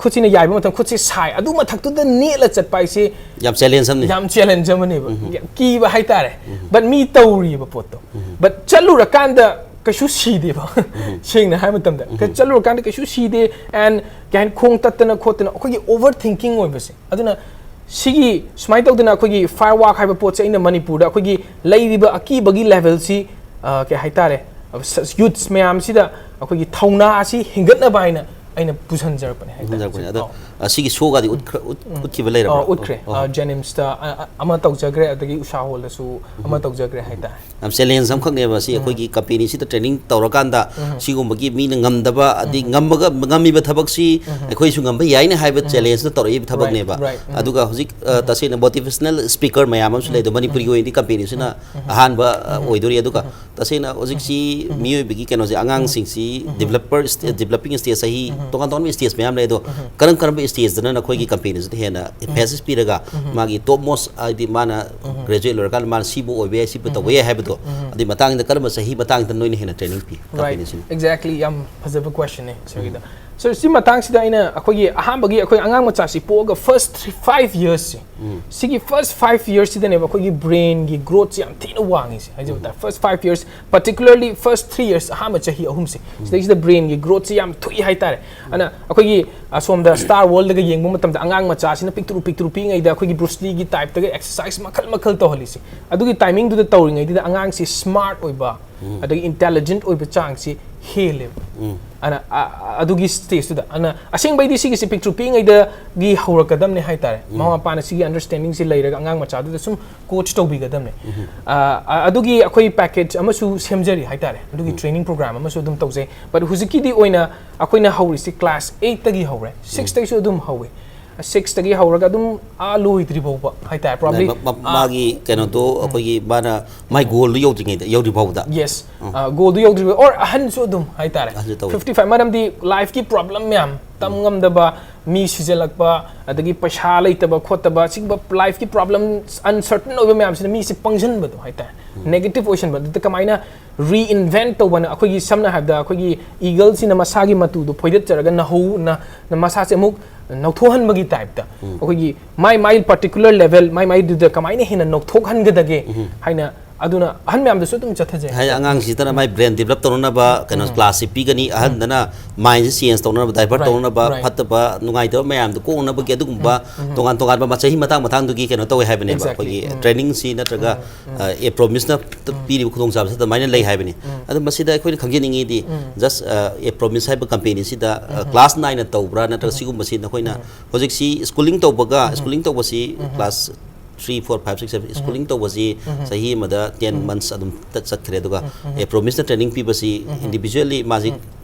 ꯈꯨꯠꯁꯤꯅ ꯌꯥꯏꯕ ꯃꯇꯝ ꯈꯨꯠꯁꯤ ꯁꯥꯏ ꯑꯗꯨ ꯃꯊꯛꯇꯨꯗ ꯅꯦꯠꯂ ꯆꯠꯄ ꯍꯥꯏꯁꯦ ꯌꯥꯝ ꯆꯦꯂꯦꯟꯖ ꯑꯃꯅꯤ ꯌꯥꯝ ꯆꯦꯂꯦꯟꯖ ꯑꯃꯅꯦꯕ ꯀꯤꯕ ꯍꯥꯏꯇꯥꯔꯦ but ꯃꯤ ꯇꯧꯔꯤꯕ ꯄꯣꯠꯇꯣ but ꯆꯠꯂꯨꯔꯀꯥꯟꯗ ꯀꯩꯁꯨ ꯁꯤꯗꯦꯕ ꯁꯦꯡꯅ ꯍꯥꯏꯕ ꯃꯇꯝꯗ ꯆꯠꯂꯨꯔꯀꯥꯟꯗ ꯀꯩꯁꯨ ꯁꯤꯗꯦ and ꯀꯩ ꯍꯥꯏꯅꯤ ꯈꯣꯡ ꯇꯠꯇꯅ ꯈꯣꯠꯇꯅ ꯑꯩꯈꯣꯏꯒꯤ ꯑꯣꯚꯔ ꯊꯤꯡꯀꯤꯡ ꯑꯣꯏꯕꯁꯦ ꯑꯗꯨꯅ ꯁꯤꯒꯤ ꯁꯨꯃꯥꯏꯅ ꯇꯧꯗꯅ ꯑꯩꯈꯣꯏꯒꯤ firework ꯍꯥꯏꯕ ꯄꯣꯠꯁꯦ ꯑꯩꯅ ꯃꯅꯤꯄꯨꯔꯗ ꯑꯩꯈꯣꯏꯒꯤ ꯂꯩꯔꯤꯕ ꯑꯀꯤꯕꯒꯤ ꯂꯦꯚꯦꯜꯁꯤ ꯀꯩ ꯍꯥꯏꯇꯥꯔꯦ ꯌꯨꯠꯁ ꯃꯌꯥꯝꯁꯤꯗ ꯑꯩꯈꯣꯏꯒꯤ ꯊꯧꯅꯥ ꯑꯁꯤ ꯍꯦꯟꯒꯠꯅꯕ ꯍꯥꯏꯅ ꯑꯩꯅ ꯄꯨꯁꯟꯖꯔꯛꯄꯅꯦ ꯍꯥꯏꯇꯥꯔꯦ ꯍꯟꯖꯔꯛꯄꯅꯦ ꯑꯗꯣ ꯑ, ꯁꯤꯒꯤ ꯁꯣꯒꯗꯤ ꯎꯠꯈ꯭ꯔ- ꯎꯠ- ꯎꯠꯈꯤꯕ ꯂꯩꯔꯕ꯭ꯔꯥ ꯑ, ꯎꯠꯈ꯭ꯔꯦ ꯖꯦꯅꯤꯝꯁꯇ ꯑꯃ ꯇꯧꯖꯈ꯭ꯔꯦ ꯑꯗꯒꯤ ꯎꯁꯥ ꯍꯣꯜꯗꯁꯨ ꯑꯃ ꯇꯧꯖꯈ꯭ꯔꯦ ꯍꯥꯏꯇꯥꯔꯦ ꯌꯥꯝ ꯆꯦꯂꯦꯟꯖ ꯑꯃꯈꯛꯅꯦꯕ ꯁꯤ ꯑꯩꯈꯣꯏꯒꯤ ꯀꯝꯄꯦꯅꯤꯁꯤꯗ ꯇ꯭ꯔꯦꯅꯤꯡ ꯇꯧꯔꯀꯥꯟꯗ ꯁꯤꯒꯨꯝꯕꯒꯤ ꯃꯤꯅ ꯉꯝꯗꯕ ꯑꯗꯩ ꯉꯝꯃꯒ ꯉꯝꯃꯤꯕ ꯊꯕꯛꯁꯤ ꯑꯩꯈꯣꯏꯁꯨ ꯉꯝꯕ ꯌꯥꯏꯅꯦ ꯍꯥꯏꯕ ꯆꯦꯂꯦꯟꯖꯇ ꯇꯧꯔꯛꯏꯕ ꯊꯕꯛꯅꯦꯕ Right, right. ꯑꯗꯨꯒ ꯍꯧꯖꯤꯛ ꯑ, ꯇꯁꯦꯡꯅ ꯃꯣꯇꯤꯚꯦꯁꯅꯦꯜ ꯁ꯭ꯄꯤꯀꯔ ꯃꯌꯥꯝ ꯑꯃꯁꯨ ꯂꯩ ꯑꯗꯣ ꯃꯅꯤꯄꯨꯔꯒꯤ ꯑꯣꯏꯅꯗꯤ ꯀꯝꯄꯦꯅꯤꯁꯤꯅ ꯑꯍꯥꯟꯕ ꯑ, ꯑꯣꯏꯗꯣꯔꯤ ꯑꯗꯨꯒ ꯇꯁꯦꯡꯅ ꯍꯧꯖꯤꯛꯁꯤ ꯃꯤꯑꯣꯏꯕꯒꯤ ꯀꯩꯅꯣꯁꯦ ꯑꯉꯥꯡꯁꯤꯡꯁꯤ ꯗꯤꯕꯂꯞꯄꯔ ꯗꯤꯕꯂꯞꯄꯤꯡ ꯁ꯭ꯇꯦꯖ ꯆꯍꯤ ꯇꯣꯉꯥꯟ ꯇꯣꯉꯥꯟꯕ ꯁ꯭ꯇꯦꯖ ꯃꯌꯥꯝ ꯂꯩ ꯑꯗꯣ ꯀꯔꯝ ꯀꯔꯝꯕ ꯁ꯭ꯇꯦꯖꯇꯅ ꯅꯈꯣꯏꯒꯤ ꯀꯝꯄꯦꯅꯤꯁꯤꯗ ꯍꯦꯟꯅ ꯏꯝꯐꯦꯁꯤꯁ ꯄꯤꯔꯒ ꯃꯥꯒꯤ ꯇꯣꯞ ꯃꯣꯁ ꯍꯥꯏꯗꯤ ꯃꯥꯅ ꯒ꯭ꯔꯦꯖꯨꯑꯦꯠ ꯂꯣꯏꯔꯀꯥꯟꯗ ꯃꯥꯅ ꯁꯤꯕꯨ ꯑꯣꯏꯕ ꯌꯥꯏ ꯁꯤꯕꯨ ꯇꯧꯕ ꯌꯥꯏ ꯍꯥꯏꯕꯗꯣ ꯑꯗꯨꯒꯤ ꯃꯇꯥꯡꯗ ꯀꯔꯝꯕ ꯆꯍꯤ ꯃꯇꯥꯡꯗ ꯅꯣꯏꯅ ꯍꯦꯟꯅ ꯇ꯭ꯔꯦꯅꯤꯡ ꯄꯤ Right, ꯀꯝꯄꯦꯅꯤꯁꯤꯅ exactly. ꯌꯥꯝ ꯐꯖꯕ ꯀ꯭ꯋꯦꯁꯟꯅꯦ ꯁꯤꯒꯤꯗ ꯁꯣ ꯁꯤ ꯃꯇꯥꯡꯁꯤꯗ ꯑꯩꯅ ꯑꯩꯈꯣꯏꯒꯤ ꯑꯍꯥꯟꯕꯒꯤ ꯑꯩꯈꯣꯏ ꯑꯉꯥꯡ ꯃꯆꯥꯁꯤ ꯄꯣꯛꯑꯒ ꯐꯥꯔꯁ ꯊ꯭ꯔꯤ ꯐꯥꯏꯚ ꯌꯔꯁꯁꯦ ꯁꯤꯒꯤ ꯐꯥꯔꯁ ꯐꯥꯏꯚ ꯌꯔꯁꯁꯤꯗꯅꯦꯕ ꯑꯩꯈꯣꯏꯒꯤ ꯕ꯭ꯔꯦꯟꯒꯤ ꯒ꯭ꯔꯣꯠꯁꯦ ꯌꯥꯝ ꯊꯤꯅ ꯋꯥꯡꯉꯤꯁꯦ ꯍꯥꯏꯖꯕ ꯇꯥꯔꯦ first five years particularly first three years ꯑꯍꯥꯟꯕ ꯆꯍꯤ ꯑꯍꯨꯝꯁꯦ ꯁꯤꯗꯩꯁꯤꯗ ꯕ꯭ꯔꯦꯟꯒꯤ ꯒ꯭ꯔꯣꯠꯁꯦ ꯌꯥꯝ ꯊꯨꯏ ꯍꯥꯏꯇꯥꯔꯦ ꯑꯗꯨꯅ ꯑꯩꯈꯣꯏꯒꯤ ꯑꯁꯣꯝꯗ ꯁ꯭ꯇꯥꯔ ꯋꯥꯔꯜꯗꯒ ꯌꯦꯡꯕ ꯃꯇꯝꯗ ꯑꯉꯥꯡ ꯃꯆꯥꯁꯤꯅ ꯄꯤꯛꯇ꯭ꯔꯨ ꯄꯤꯛꯇ꯭ꯔꯨ ꯄꯤꯛꯏꯉꯩꯗ ꯑꯩꯈꯣꯏꯒꯤ ꯕ꯭ꯔꯨꯁꯂꯤꯒꯤ ꯇꯥꯏꯞꯇꯒ ꯑꯦꯛꯁꯔꯁꯥꯏꯁ ꯃꯈꯜ ꯃꯈꯜ ꯇꯧꯍꯜꯂꯤꯁꯦ ꯑꯗꯨꯒꯤ ꯇꯥꯏꯃꯤꯡꯗꯨꯗ ꯇꯧꯔꯤꯉꯩꯗꯨꯗ ꯑꯉꯥꯡꯁꯤ ꯁ꯭ꯃꯥꯔꯠ ꯑꯣꯏꯕ ꯑꯗꯒꯤ ꯏꯟꯇꯦꯂꯤꯖꯦꯟꯠ ꯑꯣꯏꯕ ꯆꯥꯡꯁꯤ ꯍꯦꯜꯂꯦꯕ ꯑꯗꯨꯅ ꯑ- ꯑ- ꯑꯗꯨꯒꯤ ꯁ꯭ꯇꯦꯖꯇꯨꯗ ꯑꯗꯨꯅ ꯑꯁꯦꯡꯕꯩꯗꯤ ꯁꯤꯒꯤꯁꯦ ꯄꯤꯛꯇ꯭ꯔꯨ ꯄꯤꯛꯏꯉꯩꯗꯒꯤ ꯍꯧꯔꯛꯀꯗꯕꯅꯦ ꯍꯥꯏꯇꯥꯔꯦ ꯃꯃꯥ ꯃꯄꯥꯅ ꯁꯤꯒꯤ ꯑꯟꯗꯔꯁ꯭ꯇꯦꯟꯗꯤꯡꯁꯦ ꯂꯩꯔꯒ ꯑꯉꯥꯡ ꯃꯆꯥꯗꯨꯗ ꯁꯨꯝ ꯀꯣꯆ ꯇꯧꯕꯤꯒꯗꯕꯅꯦ ꯑ, ꯑ- ꯑꯗꯨꯒꯤ ꯑꯩꯈꯣꯏ ꯄꯦꯀꯦꯖ ꯑꯃꯁꯨ ꯁꯦꯝꯖꯔꯤ ꯍꯥꯏꯇꯥꯔꯦ ꯑꯗꯨꯒꯤ ꯇ꯭ꯔꯦꯅꯤꯡ ꯄ꯭ꯔꯣꯒ꯭ꯔꯥꯝ ꯑꯃꯁꯨ ꯑꯗꯨꯝ ꯇꯧꯖꯩ ꯕꯠ ꯍꯧꯖꯤꯛꯀꯤꯗꯤ ꯑꯣꯏꯅ ꯑꯩꯈꯣꯏꯅ ꯍꯧꯔꯤꯁꯤ ꯀ꯭ꯂꯥꯁ ꯑꯩꯠꯇꯒꯤ ꯍꯧꯔꯦ ꯁꯤꯛꯁꯇꯒꯤꯁꯨ ꯑꯗꯨꯝ ꯍꯧꯋꯦ ꯁꯤꯛꯁꯇꯒꯤ ꯍꯧꯔꯒ ꯑꯗꯨꯝ ꯑꯥ ꯂꯣꯏꯗ꯭ꯔꯤ ꯐꯥꯎꯕ ꯍꯥꯏꯇꯥꯔꯦ ꯄ꯭ꯔꯣꯕ꯭ꯂꯤ ꯃ- ꯃ- ꯃꯥꯒꯤ ꯀꯩꯅꯣꯗꯣ ꯑꯩꯈꯣꯏꯒꯤ ꯃꯥꯅ ꯃꯥꯏ ꯒꯣꯜꯗꯣ ꯌꯧꯗ꯭ꯔꯤꯉꯩꯗ ꯌꯧꯗ꯭ꯔꯤ ꯐꯥꯎꯕꯗ ꯌꯦꯁ ꯒꯣꯜꯗꯨ ꯌꯧꯗ꯭ꯔꯤꯕ ꯑꯣꯔ ꯑꯍꯟꯁꯨ ꯑꯗꯨꯝ ꯍꯥꯏꯇꯥꯔꯦ ꯑꯍꯟꯁꯨ ꯇꯧꯋꯤ꯫ ꯐꯤꯐꯇꯤ ꯐꯥꯏꯚ ꯃꯔꯝꯗꯤ ꯂꯥꯏꯐꯀꯤ ꯄ꯭ꯔꯣꯕ꯭ꯂꯦꯝ ꯃꯌꯥꯝ ꯇꯝ ꯉꯝꯗꯕ, ꯃꯤ ꯁꯤꯖꯜꯂꯛꯄ, ꯑꯗꯒꯤ ꯄꯩꯁꯥ ꯂꯩꯇꯕ ꯈꯣꯠꯇꯕ, ꯁꯤꯒꯨꯝꯕ ꯂꯥꯏꯐꯀꯤ ꯄ꯭ꯔꯣꯕ꯭ꯂꯦꯝ ꯑꯟꯁꯔꯇꯟ ꯑꯣꯏꯕ ꯃꯌꯥꯝꯁꯤꯅ ꯃꯤꯁꯦ ꯄꯪꯁꯤꯟꯕꯗꯣ ꯍꯥꯏꯇꯥꯔꯦ, ꯅꯦꯒꯦꯇꯤꯚ ꯑꯣꯏꯁꯟꯕ꯫ ꯑꯗꯨꯗ ꯀꯃꯥꯏꯅ ꯔꯤꯏꯟꯚꯦꯟꯠ ꯇꯧꯕꯅ, ꯑꯩꯈꯣꯏꯒꯤ ꯁꯝꯅ ꯍꯥꯏꯔꯕꯗ ꯑꯩꯈꯣꯏꯒꯤ ꯏꯒꯜꯁꯤꯅ ꯃꯁꯥꯒꯤ ꯃꯇꯨꯗꯣ ꯐꯣꯏꯗꯠꯆꯔꯒ ꯅꯍꯧꯅ ꯃꯁꯥꯁꯦ ꯑꯃꯨꯛ ꯅꯧꯊꯣꯛꯍꯟꯕꯒꯤ ꯇꯥꯏꯞꯇ, ꯑꯩꯈꯣꯏꯒꯤ ꯃꯥꯏ ꯃꯥꯏ ꯄꯥꯔꯇꯤꯀꯨꯂꯔ ꯂꯦꯚꯦꯜ ꯃꯥꯏ ꯃꯥꯏꯗꯨꯗ ꯀꯃꯥꯏꯅ ꯍꯦꯟꯅ ꯅꯧꯊꯣꯛꯍꯟꯒꯗꯒꯦ ꯍꯥꯏꯅ, ꯑꯗꯨꯅ ꯑꯍꯟ ꯃꯌꯥꯝꯗꯁꯨ ꯑꯗꯨꯝ ꯆꯠꯊꯖꯩ ꯍꯥꯏꯗꯤ ꯍꯥꯏꯇꯥꯔꯦ꯫ ꯑꯉꯥꯡꯁꯤꯗꯅ ꯃꯥꯏ ꯕ꯭ꯔꯦꯟ ꯗꯤꯕꯂꯞ ꯇꯧꯅꯅꯕ ꯀꯩꯅꯣ, ꯀ꯭ꯂꯥꯁꯁꯤ ꯄꯤꯒꯅꯤ, ꯑꯍꯟꯗꯅ ꯃꯥꯏꯟꯁꯦ ꯆꯦꯟꯖ ꯇꯧꯅꯅꯕ, ꯗꯥꯏꯚꯔꯠ Right, ꯇꯧꯅꯅꯕ, right. ꯐꯠꯇꯕ ꯅꯨꯡꯉꯥꯏꯇꯕ ꯃꯌꯥꯝꯗꯣ ꯀꯣꯛꯅꯕꯒꯤ ꯑꯗꯨꯒꯨꯝꯕ ꯇꯣꯉꯥꯟ ꯇꯣꯉꯥꯟꯕ ꯆꯍꯤ ꯃꯇꯥꯡ ꯃꯇꯥꯡꯗꯨꯒꯤ ꯀꯩꯅꯣ ꯇꯧꯋꯦ ꯍꯥꯏꯕꯅꯦꯕ꯫ Exactly. ꯑꯩꯈꯣꯏꯒꯤ ꯎꯝ. ꯇ꯭ꯔꯦꯅꯤꯡꯁꯤ ꯅꯠꯇ꯭ꯔꯒ ꯑꯦ ꯄ꯭ꯔꯣꯃꯤꯁꯅ ꯄꯤꯔꯤꯕ ꯈꯨꯗꯣꯡꯆꯥꯕꯁꯤ ꯑꯗꯨꯃꯥꯏꯅ ꯂꯩ ꯍꯥꯏꯕꯅꯤ꯫ ꯑꯗꯣ ꯃꯁꯤꯗ ꯑꯩꯈꯣꯏꯅ ꯈꯪꯖꯅꯤꯡꯉꯤꯗꯤ, ꯖꯁ ꯑꯦ ꯄ꯭ꯔꯣꯃꯤꯁ ꯍꯥꯏꯕ ꯀꯝꯄꯦꯅꯤꯁꯤꯗ ꯀ꯭ꯂꯥꯁ ꯅꯥꯏꯅ ꯇꯧꯕ꯭ꯔꯥ, ꯅꯠꯇ꯭ꯔꯒ ꯁꯤꯒꯨꯝꯕꯁꯤ ꯅꯈꯣꯏꯅ ꯍꯧꯖꯤꯛꯁꯤ ꯁ꯭ꯀꯨꯂꯤꯡ ꯇꯧꯕꯒ, ꯁ꯭ꯀꯨꯂꯤꯡ ꯇꯧꯕꯁꯤ class three, four, five, six, seven, schooling ꯇꯧꯕꯁꯤ ꯆꯍꯤ ꯑꯃꯗ ꯇꯦꯟ ꯃꯟꯊꯁ ꯑꯗꯨꯝ ꯆꯠꯈ꯭ꯔꯦ꯫ ꯑꯗꯨꯒ ꯑꯦ ꯄ꯭ꯔꯣꯃꯤꯁꯅ ꯇ꯭ꯔꯦꯅꯤꯡ ꯄꯤꯕꯁꯤ ꯏꯟꯗꯤꯚꯤꯖꯨꯋꯦꯜꯂꯤ ꯃꯥꯁꯤ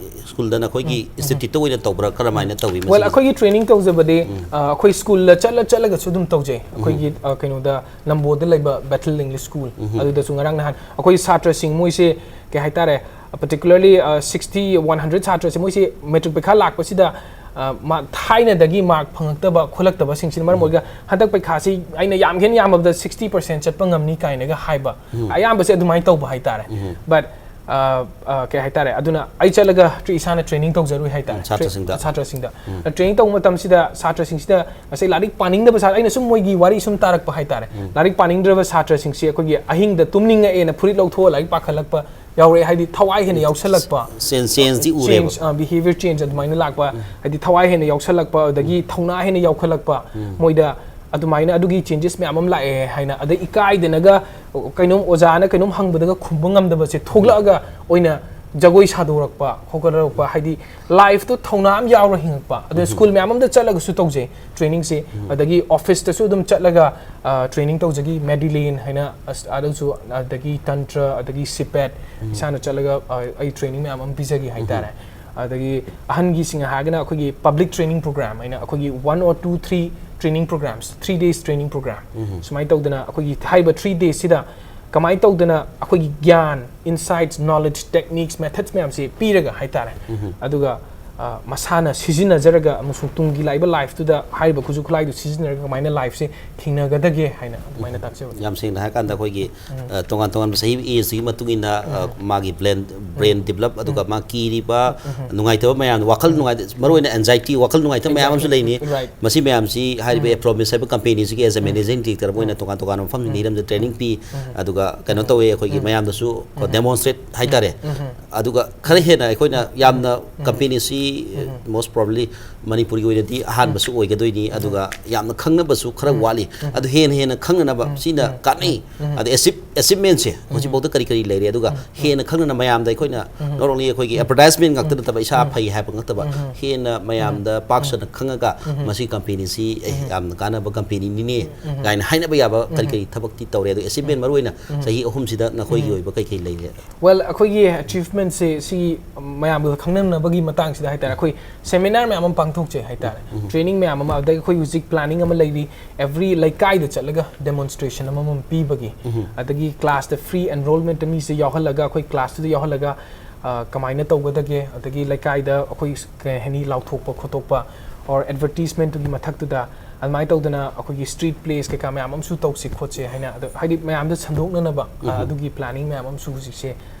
ꯁ꯭ꯀꯨꯜꯗ ꯅꯈꯣꯏꯒꯤ ꯏꯟꯁꯇꯤꯇ꯭ꯌꯨꯠꯇ ꯑꯣꯏꯅ ꯇꯧꯕ꯭ꯔꯥ, ꯀꯔꯝꯍꯥꯏꯅ ꯇꯧꯏ ꯋꯦꯜ, ꯃꯁꯤꯒꯤ? ꯑꯩꯈꯣꯏꯒꯤ ꯇ꯭ꯔꯦꯅꯤꯡ ꯇꯧꯖꯕꯗꯤ ꯑ, ꯑꯩꯈꯣꯏ ꯁ꯭ꯀꯨꯜꯗ ꯆꯠꯂ ꯆꯠꯂꯒꯁꯨ ꯑꯗꯨꯝ ꯇꯧꯖꯩ꯫ ꯑꯩꯈꯣꯏꯒꯤ ꯑ, ꯀꯩꯅꯣꯗ, ꯅꯝꯕꯣꯜꯗ ꯂꯩꯕ ꯕꯦꯊꯦꯜ ꯏꯪꯂꯤꯁ ꯁ꯭ꯀꯨꯜ, ꯑꯗꯨꯗꯁꯨ ꯉꯔꯥꯡ ꯅꯍꯥꯟ ꯑꯩꯈꯣꯏ ꯁꯥꯇ꯭ꯔꯁꯤꯡ ꯃꯣꯏꯁꯦ ꯀꯩ ꯍꯥꯏꯇꯥꯔꯦ, ꯄꯔꯇꯤꯀꯨꯂꯔꯂꯤ ꯁꯤꯛꯁꯇꯤ, ꯋꯥꯟ ꯍꯟꯗ꯭ꯔꯦꯠ ꯁꯥꯇ꯭ꯔꯁꯦ ꯃꯣꯏꯁꯦ ꯃꯦꯇ꯭ꯔꯤꯛ ꯄꯩꯈꯥ ꯂꯥꯛꯄꯁꯤꯗ ꯑ, ꯃꯥ ꯊꯥꯏꯅꯗꯒꯤ ꯃꯥꯔꯛ ꯐꯪꯉꯛꯇꯕ ꯈꯣꯠꯂꯛꯇꯕꯁꯤꯡꯁꯤꯅ ꯃꯔꯝ ꯑꯣꯏꯔꯒ ꯍꯟꯗꯛ ꯄꯩꯈꯥꯁꯤ ꯑꯩꯅ ꯌꯥꯝꯒꯦꯅ ꯌꯥꯝꯃꯕꯗ ꯁꯤꯛꯁꯇꯤ ꯄꯔꯁꯦꯟ ꯆꯠꯄ ꯉꯝꯅꯤ ꯀꯥꯏꯅꯒ ꯍꯥꯏꯕ, ꯑꯌꯥꯝꯕꯁꯦ ꯑꯗꯨꯃꯥꯏꯅ ꯇꯧꯕ ꯍꯥꯏꯇꯥꯔꯦ꯫ ꯕꯠ ꯀꯩ ꯍꯥꯏꯇꯥꯔꯦ, ꯑꯗꯨꯅ ꯑꯩ ꯆꯠꯂꯒ ꯇ꯭ꯔꯤ-, ꯏꯁꯥꯅ ꯇ꯭ꯔꯦꯅꯤꯡ ꯇꯧꯖꯔꯨꯏ ꯍꯥꯏꯇꯥꯔꯦ꯫ ꯎꯝ, ꯁꯥꯇ꯭ꯔꯁꯤꯡꯗ꯫ ꯁꯥꯇ꯭ꯔꯁꯤꯡꯗ ꯇ꯭ꯔꯦꯅꯤꯡ ꯇꯧꯕ ꯃꯇꯝꯁꯤꯗ ꯁꯥꯇ꯭ꯔꯁꯤꯡꯁꯤꯗ ꯉꯁꯥꯏ ꯂꯥꯏꯔꯤꯛ ꯄꯥꯅꯤꯡꯗꯕ ꯁꯥ-, ꯑꯩꯅ ꯁꯨꯝ ꯃꯣꯏꯒꯤ ꯋꯥꯔꯤ ꯁꯨꯝ ꯇꯥꯔꯛꯄ ꯍꯥꯏꯇꯥꯔꯦ꯫ ꯂꯥꯏꯔꯤꯛ ꯄꯥꯅꯤꯡꯗ꯭ꯔꯕ ꯁꯥꯇ꯭ꯔꯁꯤꯡꯁꯤ ꯑꯩꯈꯣꯏꯒꯤ ꯑꯍꯤꯡꯗ ꯇꯨꯝꯅꯤꯡꯉꯛꯑꯦꯅ ꯐꯨꯔꯤꯠ ꯂꯧꯊꯣꯛꯑ ꯂꯥꯏꯔꯤꯛ ꯄꯥꯈꯠꯂꯛꯄ ꯌꯥꯎꯔꯛꯑꯦ, ꯍꯥꯏꯗꯤ ꯊꯋꯥꯏ ꯍꯦꯟꯅ ꯌꯥꯎꯁꯜꯂꯛꯄ, ꯆꯦꯟ-, ꯆꯦꯟꯖꯇꯤ ꯎꯔꯦꯕ꯫ ꯆꯦꯟꯖ, ꯑ, ꯕꯤꯍꯦꯕꯤꯌꯔ ꯆꯦꯟꯖ ꯑꯗꯨꯃꯥꯏꯅ ꯂꯥꯛꯄ, ꯍꯥꯏꯗꯤ ꯊꯋꯥꯏ ꯍꯦꯟꯅ ꯌꯥꯎꯁꯜꯂꯛꯄ, ꯑꯗꯒꯤ ꯊꯧꯅꯥ ꯍꯦꯟꯅ ꯌꯥꯎꯈꯠꯂꯛꯄ, ꯃꯣꯏꯗ ꯑꯗꯨꯃꯥꯏꯅ ꯑꯗꯨꯒꯤ ꯆꯦꯟꯖꯦꯁ ꯃꯌꯥꯝ ꯑꯃ ꯂꯥꯛꯑꯦ ꯍꯥꯏꯅ, ꯑꯗꯩ ꯏꯀꯥꯏꯗꯅꯒ ꯀꯩꯅꯣꯝ ꯑꯣꯖꯥꯅ ꯀꯩꯅꯣꯝ ꯍꯪꯕꯗꯒ ꯈꯨꯝꯕ ꯉꯝꯗꯕꯁꯦ ꯊꯣꯛꯂꯛꯑꯒ ꯑꯣꯏꯅ ꯖꯒꯣꯏ ꯁꯥꯗꯣꯔꯛꯄ, ꯈꯣꯠꯀꯠꯂꯛꯄ, ꯍꯥꯏꯗꯤ ꯂꯥꯏꯐꯇꯣ ꯊꯧꯅꯥ ꯑꯃ ꯌꯥꯎꯔ ꯍꯤꯡꯉꯛꯄ꯫ ꯑꯗꯨꯅ ꯁ꯭ꯀꯨꯜ ꯃꯌꯥꯝ ꯑꯃꯗ ꯆꯠꯂꯒꯁꯨ ꯇꯧꯖꯩ ꯇ꯭ꯔꯦꯅꯤꯡꯁꯦ꯫ ꯑꯗꯒꯤ ꯑꯣꯐꯤꯁꯇꯁꯨ ꯑꯗꯨꯝ ꯆꯠꯂꯒ, ꯑ, ꯇ꯭ꯔꯦꯅꯤꯡ ꯇꯧꯖꯈꯤ, ꯃꯦꯗꯤꯂꯦꯟ ꯍꯥꯏꯅ, ꯑꯁ, ꯑꯗꯨꯁꯨ, ꯑꯗꯒꯤ ꯇꯟꯇ꯭ꯔ, ꯑꯗꯒꯤ ꯁꯤꯄꯦꯠ, ꯏꯁꯥꯅ ꯆꯠꯂꯒ, ꯑ, ꯑꯩ ꯇ꯭ꯔꯦꯅꯤꯡ ꯃꯌꯥꯝ ꯑꯃ ꯄꯤꯖꯈꯤ ꯍꯥꯏꯇꯥꯔꯦ꯫ ꯑꯗꯒꯤ ꯑꯍꯟꯒꯤꯁꯤꯡ ꯍꯥꯏꯔꯒꯅ ꯑꯩꯈꯣꯏꯒꯤ ꯄꯕ꯭ꯂꯤꯛ ꯇ꯭ꯔꯦꯅꯤꯡ ꯄ꯭ꯔꯣꯒ꯭ꯔꯥꯝ ꯍꯥꯏꯅ ꯑꯩꯈꯣꯏꯒꯤ one or two, three training programs, three days training program ꯁꯨꯃꯥꯏꯅ ꯇꯧꯗꯅ ꯑꯩꯈꯣꯏꯒꯤ ꯍꯥꯏꯔꯤꯕ ꯊ꯭ꯔꯤ ꯗꯦꯁꯁꯤꯗ ꯀꯃꯥꯏꯅ ꯇꯧꯗꯅ ꯑꯩꯈꯣꯏꯒꯤ ꯒ꯭ꯌꯥꯟ, ꯏꯟꯁꯥꯏꯠꯁ, ꯅꯣꯂꯦꯖ, ꯇꯦꯛꯅꯤꯛꯁ, ꯃꯦꯊꯠꯁ ꯃꯌꯥꯝꯁꯤ ꯄꯤꯔꯒ ꯍꯥꯏꯇꯥꯔꯦ꯫ ꯑꯗꯨꯒ ꯑ, ꯃꯁꯥꯅ ꯁꯤꯖꯤꯟꯅꯖꯔꯒ ꯑꯃꯁꯨꯡ ꯇꯨꯡꯒꯤ ꯂꯥꯛꯏꯕ ꯂꯥꯏꯐꯇꯨꯗ ꯍꯥꯏꯔꯤꯕ ꯈꯨꯠꯁꯨ ꯈꯨꯠꯂꯥꯏꯗꯨ ꯁꯤꯖꯤꯟꯅꯔꯒ ꯀꯃꯥꯏꯅ ꯂꯥꯏꯐꯁꯦ ꯊꯦꯡꯅꯒꯗꯒꯦ ꯍꯥꯏꯅ ꯑꯗꯨꯃꯥꯏꯅ ꯇꯥꯛꯆꯕ? ꯌꯥꯝ ꯁꯦꯡꯅ ꯍꯥꯏꯔꯀꯥꯟꯗ ꯑꯩꯈꯣꯏꯒꯤ ꯑ, ꯇꯣꯉꯥꯟ ꯇꯣꯉꯥꯟꯕ ꯆꯍꯤ ꯑꯦꯖꯁꯤꯒꯤ ꯃꯇꯨꯡ ꯏꯟꯅ ꯑ, ꯃꯥꯒꯤ ꯕ꯭ꯔꯦꯟ ꯕ꯭ꯔꯦꯟ ꯗꯤꯕꯂꯞ, ꯑꯗꯨꯒ ꯃꯥ ꯀꯤꯔꯤꯕ ꯅꯨꯡꯉꯥꯏꯇꯕ ꯃꯌꯥꯝ, ꯋꯥꯈꯜ ꯅꯨꯡꯉꯥꯏꯇ ꯃꯔꯨꯑꯣꯏꯅ ꯑꯦꯟꯖꯥꯏꯇꯤ, ꯋꯥꯈꯜ ꯅꯨꯡꯉꯥꯏꯇꯕ ꯃꯌꯥꯝ ꯑꯃꯁꯨ ꯂꯩꯅꯤ꯫ Right. ꯃꯁꯤ ꯃꯌꯥꯝꯁꯤ ꯍꯥꯏꯔꯤꯕ ꯑꯦꯄ꯭ꯔꯣꯃꯤꯁ ꯍꯥꯏꯕ ꯀꯝꯄꯦꯅꯤꯁꯤꯒꯤ ꯑꯦꯖ ꯑ ꯃꯦꯅꯦꯖꯤꯡ ꯗꯤꯔꯦꯛꯇꯔ ꯑꯃ ꯑꯣꯏꯅ ꯇꯣꯉꯥꯟ ꯇꯣꯉꯥꯟꯕ ꯃꯐꯝꯁꯤꯡꯗ ꯍꯤꯔꯝꯗ ꯇ꯭ꯔꯦꯅꯤꯡ ꯄꯤ꯫ ꯑꯗꯨꯒ ꯀꯩꯅꯣ ꯇꯧꯋꯦ, ꯑꯩꯈꯣꯏꯒꯤ ꯃꯌꯥꯝꯗꯁꯨ ꯀꯣ ꯗꯦꯃꯣꯟꯁꯇ꯭ꯔꯦꯠ ꯍꯥꯏꯇꯥꯔꯦ꯫ ꯑꯗꯨꯒ ꯈꯔ ꯍꯦꯟꯅ ꯑꯩꯈꯣꯏꯅ ꯌꯥꯝꯅ ꯀꯝꯄꯦꯅꯤꯁꯤ most probably ꯃꯅꯤꯄꯨꯔꯒꯤ ꯑꯣꯏꯅꯗꯤ ꯑꯍꯥꯟꯕꯁꯨ ꯑꯣꯏꯒꯗꯣꯏꯅꯤ꯫ ꯑꯗꯨꯒ ꯌꯥꯝꯅ ꯈꯪꯅꯕꯁꯨ ꯈꯔ ꯋꯥꯠꯂꯤ꯫ ꯑꯗꯨ ꯍꯦꯟꯅ ꯍꯦꯟꯅ ꯈꯪꯅꯅꯕ ꯁꯤꯅ ꯀꯥꯟꯅꯩ꯫ ꯑꯗ ꯑꯦꯆꯤꯞ ꯑꯦꯆꯤꯞꯃꯦꯟꯁꯦ ꯍꯧꯖꯤꯛꯐꯥꯎꯗ ꯀꯔꯤ ꯀꯔꯤ ꯂꯩꯔꯦ, ꯑꯗꯨꯒ ꯍꯦꯟꯅ ꯈꯪꯅꯅ ꯃꯌꯥꯝꯗ ꯑꯩꯈꯣꯏꯅ not only ꯑꯩꯈꯣꯏꯒꯤ ꯑꯦꯗꯚꯔꯇꯥꯏꯖꯃꯦꯟ ꯉꯥꯛꯇ ꯅꯠꯇꯕ, ꯏꯁꯥ ꯐꯩ ꯍꯥꯏꯕ ꯅꯠꯇꯕ, ꯍꯦꯟꯅ ꯃꯌꯥꯝꯗ ꯄꯥꯛ ꯁꯟꯅ ꯈꯪꯉꯒ ꯃꯁꯤ ꯀꯝꯄꯦꯅꯤꯁꯤ ꯑꯦ, ꯌꯥꯝꯅ ꯀꯥꯟꯅꯕ ꯀꯝꯄꯦꯅꯤꯅꯤꯅꯦ ꯀꯥꯏꯅ ꯍꯥꯏꯅꯕ ꯌꯥꯕ ꯀꯔꯤ ꯀꯔꯤ ꯊꯕꯛꯇꯤ ꯇꯧꯔꯦ? ꯑꯗꯣ ꯑꯦꯆꯤꯞꯃꯦꯟ ꯃꯔꯨꯑꯣꯏꯅ ꯆꯍꯤ ꯑꯍꯨꯝꯁꯤꯗ ꯅꯈꯣꯏꯒꯤ ꯑꯣꯏꯕ ꯀꯩ ꯀꯩ ꯂꯩꯒꯦ? Well, ꯑꯩꯈꯣꯏꯒꯤ ꯑꯦꯆꯤꯞꯃꯦꯟꯁꯦ ꯁꯤꯒꯤ ꯃꯌꯥꯝꯒ ꯈꯪꯅꯅꯕꯒꯤ ꯃꯇꯥꯡꯁꯤꯗ ꯍꯥꯏꯇꯥꯔꯦ, ꯑꯩꯈꯣꯏ ꯁꯦꯃꯤꯅꯥꯔ ꯃꯌꯥꯝ ꯑꯃ ꯄꯥꯡꯊꯣꯛꯆꯩ ꯍꯥꯏꯇꯥꯔꯦ, ꯇ꯭ꯔꯦꯅꯤꯡ ꯃꯌꯥꯝ ꯑꯃ, ꯑꯗꯒꯤ ꯑꯩꯈꯣꯏ ꯍꯧꯖꯤꯛ ꯄ꯭ꯂꯥꯅꯤꯡ ꯑꯃ ꯂꯩꯔꯤ, ꯑꯦꯚ꯭ꯔꯤ ꯂꯩꯀꯥꯏꯗ ꯆꯠꯂꯒ ꯗꯦꯃꯣꯟꯁꯇ꯭ꯔꯦꯁꯟ ꯑꯃꯃꯝ ꯄꯤꯕꯒꯤ, ꯑꯗꯒꯤ ꯀ꯭ꯂꯥꯁꯇ ꯐ꯭ꯔꯤ ꯑꯦꯟꯔꯣꯜꯃꯦꯟꯇ ꯃꯤꯁꯦ ꯌꯥꯎꯍꯜꯂꯒ, ꯑꯩꯈꯣꯏ ꯀ꯭ꯂꯥꯁꯇꯨꯗ ꯌꯥꯎꯍꯜꯂꯒ ꯑ, ꯀꯃꯥꯏꯅ ꯇꯧꯒꯗꯒꯦ, ꯑꯗꯒꯤ ꯂꯩꯀꯥꯏꯗ ꯑꯩꯈꯣꯏ ꯀꯩ ꯍꯥꯏꯅꯤ, ꯂꯥꯎꯊꯣꯛꯄ ꯈꯣꯠꯇꯣꯛꯄ ꯑꯣꯔ ꯑꯦꯗꯚꯔꯇꯤꯁꯃꯦꯟꯇꯨꯒꯤ ꯃꯊꯛꯇꯨꯗ ꯑꯗꯨꯃꯥꯏꯅ ꯇꯧꯗꯅ ꯑꯩꯈꯣꯏꯒꯤ ꯁ꯭ꯇ꯭ꯔꯤꯠ ꯄ꯭ꯂꯦꯁ ꯀꯩꯀꯥ ꯃꯌꯥꯝ ꯑꯃꯁꯨ ꯇꯧꯁꯤ ꯈꯣꯠꯁꯤ ꯍꯥꯏꯅ, ꯑꯗꯣ ꯍꯥꯏꯗꯤ ꯃꯌꯥꯝꯗ ꯁꯟꯗꯣꯛꯅꯅꯕ ꯑ, ꯑꯗꯨꯒꯤ ꯄ꯭ꯂꯥꯅꯤꯡ ꯃꯌꯥꯝ ꯑꯃꯁꯨ ꯍꯧꯖꯤꯛꯁꯦ